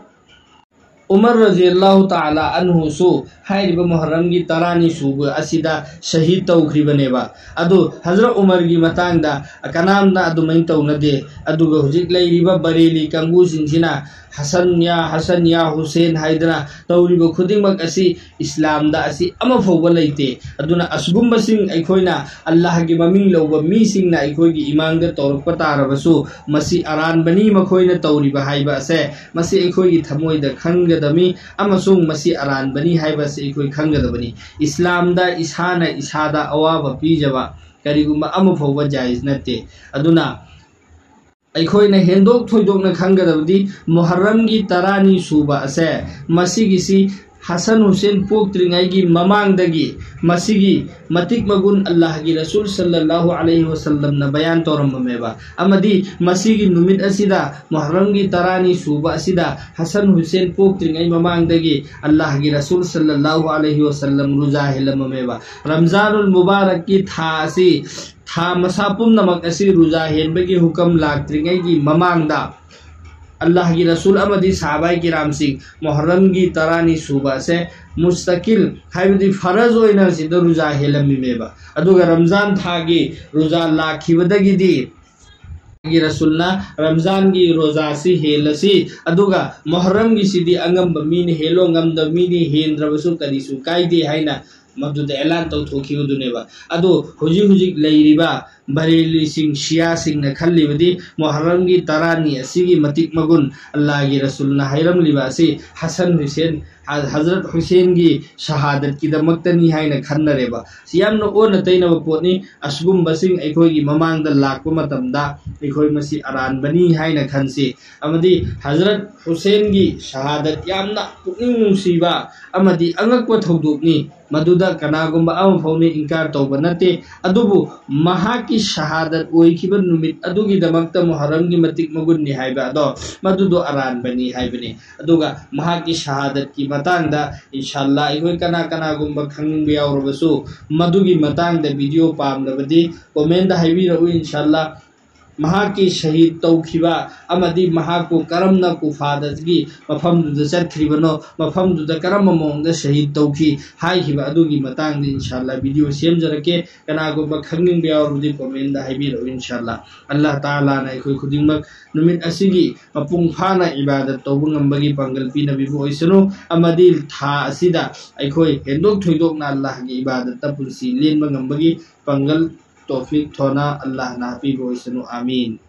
ꯎꯃꯔ ꯔꯖꯤꯌꯜꯂꯥꯍꯨ ꯇꯥꯂꯥ ꯑꯟꯍꯨꯁꯨ ꯍꯥꯏꯔꯤꯕ ꯃꯨꯍꯔꯔꯝꯒꯤ ꯇꯔꯥꯅꯤ ꯁꯨꯕ ꯑꯁꯤꯗ ꯁꯍꯤꯗ ꯇꯧꯈ꯭ꯔꯤꯕꯅꯦꯕ꯫ ꯑꯗꯨ ꯍꯖꯔꯠ ꯎꯃꯔꯒꯤ ꯃꯇꯥꯡꯗ ꯀꯅꯥꯝꯅ ꯑꯗꯨꯃꯥꯏꯅ ꯇꯧꯅꯗꯦ꯫ ꯑꯗꯨꯒ ꯍꯧꯖꯤꯛ ꯂꯩꯔꯤꯕ ꯕꯔꯦꯂꯤ ꯀꯥꯡꯕꯨꯁꯤꯡꯁꯤꯅ ꯍꯁꯟ ꯌꯥ ꯍꯁꯟ ꯌꯥ ꯍꯨꯁꯦꯟ ꯍꯥꯏꯗꯅ ꯇꯧꯔꯤꯕ ꯈꯨꯗꯤꯡꯃꯛ ꯑꯁꯤ ꯏꯁꯂꯥꯝꯗ ꯑꯁꯤ ꯑꯃ ꯐꯥꯎꯕ ꯂꯩꯇꯦ꯫ ꯑꯗꯨꯅ ꯑꯁꯤꯒꯨꯝꯕꯁꯤꯡ ꯑꯩꯈꯣꯏꯅ ꯑꯜꯂꯥꯍꯒꯤ ꯃꯃꯤꯡ ꯂꯧꯕ ꯃꯤꯁꯤꯡꯅ ꯑꯩꯈꯣꯏꯒꯤ ꯏꯃꯥꯡꯗ ꯇꯧꯔꯛꯄ ꯇꯥꯔꯕꯁꯨ, ꯃꯁꯤ ꯑꯔꯥꯟꯕꯅꯤ ꯃꯈꯣꯏꯅ ꯇꯧꯔꯤꯕ ꯍꯥꯏꯕ ꯑꯁꯦ, ꯃꯁꯤ ꯑꯩꯈꯣꯏꯒꯤ ꯊꯃꯣꯏꯗ ꯈꯟꯒꯗꯕꯅꯤ꯫ ꯑꯃꯁꯨꯡ ꯃꯁꯤ ꯑꯔꯥꯟꯕꯅꯤ ꯍꯥꯏꯕ ꯑꯁꯤ ꯑꯩꯈꯣꯏ ꯈꯪꯒꯗꯕꯅꯤ꯫ ꯏꯁꯂꯥꯝꯗ ꯏꯁꯥꯅ ꯏꯁꯥꯗ ꯑꯋꯥꯕ ꯄꯤꯖꯕ ꯀꯔꯤꯒꯨꯝꯕ ꯑꯃ ꯐꯥꯎꯕ ꯖꯥꯏꯖ ꯅꯠꯇꯦ꯫ ꯑꯗꯨꯅ ꯑꯩꯈꯣꯏꯅ ꯍꯦꯟꯗꯣꯛ ꯊꯣꯏꯗꯣꯛꯅ ꯈꯪꯒꯗꯕꯗꯤ, ꯃꯨꯍꯔꯔꯝꯒꯤ ꯇꯔꯥꯅꯤ ꯁꯨꯕ ꯑꯁꯦ, ꯃꯁꯤꯒꯤꯁꯤ ꯍꯁꯟ ꯍꯨꯁꯦꯟ ꯄꯣꯛꯇ꯭ꯔꯤꯉꯩꯒꯤ ꯃꯃꯥꯡꯗꯒꯤ ꯃꯁꯤꯒꯤ ꯃꯇꯤꯛ ꯃꯒꯨꯟ ꯑꯜꯂꯥꯍꯒꯤ ꯔꯁꯨꯜ ꯁꯜꯂꯜꯂꯥꯍꯨ ꯑꯂꯩꯍꯤ ꯋꯁꯜꯂꯝꯅ ꯕꯌꯥꯟ ꯇꯧꯔꯝꯃꯝꯃꯦꯕ꯫ ꯑꯃꯗꯤ ꯃꯁꯤꯒꯤ ꯅꯨꯃꯤꯠ ꯑꯁꯤꯗ, ꯃꯨꯍꯔꯔꯝꯒꯤ ꯇꯔꯥꯅꯤ ꯁꯨꯕ ꯑꯁꯤꯗ, ꯍꯁꯟ ꯍꯨꯁꯦꯟ ꯄꯣꯛꯇ꯭ꯔꯤꯉꯩ ꯃꯃꯥꯡꯗꯒꯤ ꯑꯜꯂꯥꯍꯒꯤ ꯔꯁꯨꯜ ꯁꯜꯂꯜꯂꯥꯍꯨ ꯑꯂꯩꯍꯤ ꯋꯁꯜꯂꯝ ꯔꯨꯖꯥ ꯍꯦꯜꯂꯝꯃꯝꯃꯦꯕ꯫ ꯔꯝꯖꯥꯅꯨꯜ ꯃꯨꯕꯥꯔꯛꯀꯤ ꯊꯥ ꯑꯁꯤ, ꯊꯥ ꯃꯁꯥ ꯄꯨꯝꯅꯃꯛ ꯑꯁꯤ ꯔꯨꯖꯥ ꯍꯦꯟꯕꯒꯤ ꯍꯨꯀꯝ ꯂꯥꯛꯇ꯭ꯔꯤꯉꯩꯒꯤ ꯃꯃꯥꯡꯗ ꯑꯜꯂꯥꯍꯒꯤ ꯔꯁꯨꯜ ꯑꯃꯗꯤ ꯁꯍꯥꯕꯥꯏ ꯀꯤꯔꯥꯝꯁꯤꯡ ꯃꯨꯍꯔꯔꯝꯒꯤ ꯇꯔꯥꯅꯤ ꯁꯨꯕ ꯑꯁꯦ ꯃꯨꯁꯇꯀꯤꯜ, ꯍꯥꯏꯕꯗꯤ ꯐꯔꯖ ꯑꯣꯏꯅ ꯁꯤꯗ ꯔꯨꯖꯥ ꯍꯦꯜꯂꯝꯃꯤꯃꯦꯕ꯫ ꯑꯗꯨꯒ ꯔꯝꯖꯥꯟ ꯊꯥꯒꯤ ꯔꯨꯖꯥ ꯂꯥꯛꯈꯤꯕꯗꯒꯤꯗꯤ ꯒꯤ ꯔꯁꯨꯜꯅ ꯔꯝꯖꯥꯟꯒꯤ ꯔꯣꯖꯥꯁꯤ ꯍꯦꯜꯂꯁꯤ, ꯑꯗꯨꯒ ꯃꯨꯍꯔꯔꯝꯒꯤꯁꯤꯗꯤ ꯑꯉꯝꯕ ꯃꯤꯅ ꯍꯦꯜꯂꯣ, ꯉꯝꯗꯕ ꯃꯤꯅ ꯍꯦꯟꯗ꯭ꯔꯕꯁꯨ ꯀꯔꯤꯁꯨ ꯀꯥꯏꯗꯦ ꯍꯥꯏꯅ ꯃꯗꯨꯗ ꯑꯦꯂꯥꯟ ꯇꯧꯊꯣꯛꯈꯤꯕꯗꯨꯅꯦꯕ꯫ ꯑꯗꯣ ꯍꯧꯖꯤꯛ ꯍꯧꯖꯤꯛ ꯂꯩꯔꯤꯕ ꯕꯔꯦꯂꯤꯁꯤꯡ, ꯁꯤꯌꯥꯁꯤꯡꯅ ꯈꯜꯂꯤꯕꯗꯤ ꯃꯨꯍꯔꯔꯝꯒꯤ ꯇꯔꯥꯅꯤ ꯑꯁꯤꯒꯤ ꯃꯇꯤꯛ ꯃꯒꯨꯟ, ꯑꯜꯂꯥꯍꯒꯤ ꯔꯁꯨꯜꯅ ꯍꯥꯏꯔꯝꯂꯤꯕ ꯑꯁꯤ ꯍꯁꯟ ꯍꯨꯁꯦꯟ, ꯍ-, ꯍꯖꯔꯠ ꯍꯨꯁꯦꯟꯒꯤ ꯁꯍꯥꯗꯠꯀꯤꯗꯃꯛꯇꯅꯤ ꯍꯥꯏꯅ ꯈꯟꯅꯔꯦꯕ꯫ ꯁꯤ ꯌꯥꯝꯅ ꯑꯣꯟꯅ ꯇꯩꯅꯕ ꯄꯣꯠꯅꯤ꯫ ꯑꯁꯤꯒꯨꯝꯕꯁꯤꯡ ꯑꯩꯈꯣꯏꯒꯤ ꯃꯃꯥꯡꯗ ꯂꯥꯛꯄ ꯃꯇꯝꯗ ꯑꯩꯈꯣꯏ ꯃꯁꯤ ꯑꯔꯥꯟꯕꯅꯤ ꯍꯥꯏꯅ ꯈꯟꯁꯤ꯫ ꯑꯃꯗꯤ ꯍꯖꯔꯠ ꯍꯨꯁꯦꯟꯒꯤ ꯁꯍꯥꯗꯠ ꯌꯥꯝꯅ ꯄꯨꯛꯅꯤꯡ ꯅꯨꯡꯁꯤꯕ ꯑꯃꯗꯤ ꯑꯉꯛꯄ ꯊꯧꯗꯣꯛꯅꯤ꯫ ꯃꯗꯨꯗ ꯀꯅꯥꯒꯨꯝꯕ ꯑꯃ ꯐꯥꯎꯅ ꯏꯟꯀꯥꯔ ꯇꯧꯕ ꯅꯠꯇꯦ꯫ ꯑꯗꯨꯕꯨ ꯃꯍꯥꯛꯀꯤ ꯁꯍꯥꯗꯠ ꯑꯣꯏꯈꯤꯕ ꯅꯨꯃꯤꯠ ꯑꯗꯨꯒꯤꯗꯃꯛꯇ ꯃꯨꯍꯔꯔꯝꯒꯤ ꯃꯇꯤꯛ ꯃꯒꯨꯟꯅꯤ ꯍꯥꯏꯕ ꯑꯗꯣ, ꯃꯗꯨꯗꯣ ꯑꯔꯥꯟꯕꯅꯤ ꯍꯥꯏꯕꯅꯤ꯫ ꯑꯗꯨꯒ ꯃꯍꯥꯛꯀꯤ ꯁꯍꯥꯗꯠꯀꯤ ꯃꯇꯥꯡꯗ, ꯏꯟꯁꯥꯜꯂꯥ, ꯑꯩꯈꯣꯏ ꯀꯅꯥ ꯀꯅꯥꯒꯨꯝꯕ ꯈꯪꯅꯤꯡꯕ ꯌꯥꯎꯔꯕꯁꯨ, ꯃꯗꯨꯒꯤ ꯃꯇꯥꯡꯗ ꯚꯤꯗꯤꯑꯣ ꯄꯥꯝꯂꯕꯗꯤ ꯀꯣꯃꯦꯟꯗ ꯍꯥꯏꯕꯤꯔꯛꯎ, ꯏꯟꯁꯥꯜꯂꯥ꯫ ꯃꯍꯥꯛꯀꯤ ꯁꯍꯤꯗ ꯇꯧꯈꯤꯕ ꯑꯃꯗꯤ ꯃꯍꯥꯛꯄꯨ ꯀꯔꯝꯅ ꯀꯨꯐꯥꯗꯒꯤ ꯃꯐꯝꯗꯨꯗ ꯆꯠꯈ꯭ꯔꯤꯕꯅꯣ, ꯃꯐꯝꯗꯨꯗ ꯀꯔꯝꯕ ꯃꯑꯣꯡꯗ ꯁꯍꯤꯗ ꯇꯧꯈꯤ ꯍꯥꯏꯈꯤꯕ ꯑꯗꯨꯒꯤ ꯃꯇꯥꯡꯗ ꯏꯟꯁꯥ ꯑꯜꯂꯥ ꯚꯤꯗꯤꯑꯣ ꯁꯦꯝꯖꯔꯛꯀꯦ꯫ ꯀꯅꯥꯒꯨꯝꯕ ꯈꯪꯅꯤꯡꯕ ꯌꯥꯎꯔꯕꯗꯤ ꯀꯣꯃꯦꯟꯗ ꯍꯥꯏꯕꯤꯔꯛꯎ ꯏꯟꯁꯥ ꯑꯜꯂꯥ꯫ ꯑꯜꯂꯥꯍ ꯇꯥꯂꯥꯅ ꯑꯩꯈꯣꯏ ꯈꯨꯗꯤꯡꯃꯛ ꯅꯨꯃꯤꯠ ꯑꯁꯤꯒꯤ ꯃꯄꯨꯡ ꯐꯥꯅ ꯏꯕꯥꯗꯠ ꯇꯧꯕ ꯉꯝꯕꯒꯤ ꯄꯥꯡꯒꯜ ꯄꯤꯅꯕꯤꯕ ꯑꯣꯏꯁꯅꯨ, ꯑꯃꯗꯤ ꯊꯥ ꯑꯁꯤꯗ ꯑꯩꯈꯣꯏ ꯍꯦꯟꯗꯣꯛ ꯊꯣꯏꯗꯣꯛꯅ ꯑꯜꯂꯥꯍꯒꯤ ꯏꯕꯥꯗꯠꯇ ꯄꯨꯟꯁꯤ ꯂꯦꯟꯕ ꯉꯝꯕꯒꯤ ꯄꯥꯡꯒꯜ, ꯇꯣꯐꯤꯛ, ꯊꯧꯅꯥ ꯑꯜꯂꯥꯍꯅ ꯍꯥꯞꯄꯤꯕ ꯑꯣꯏꯁꯅꯨ꯫ ꯑꯥꯃꯤꯟ꯫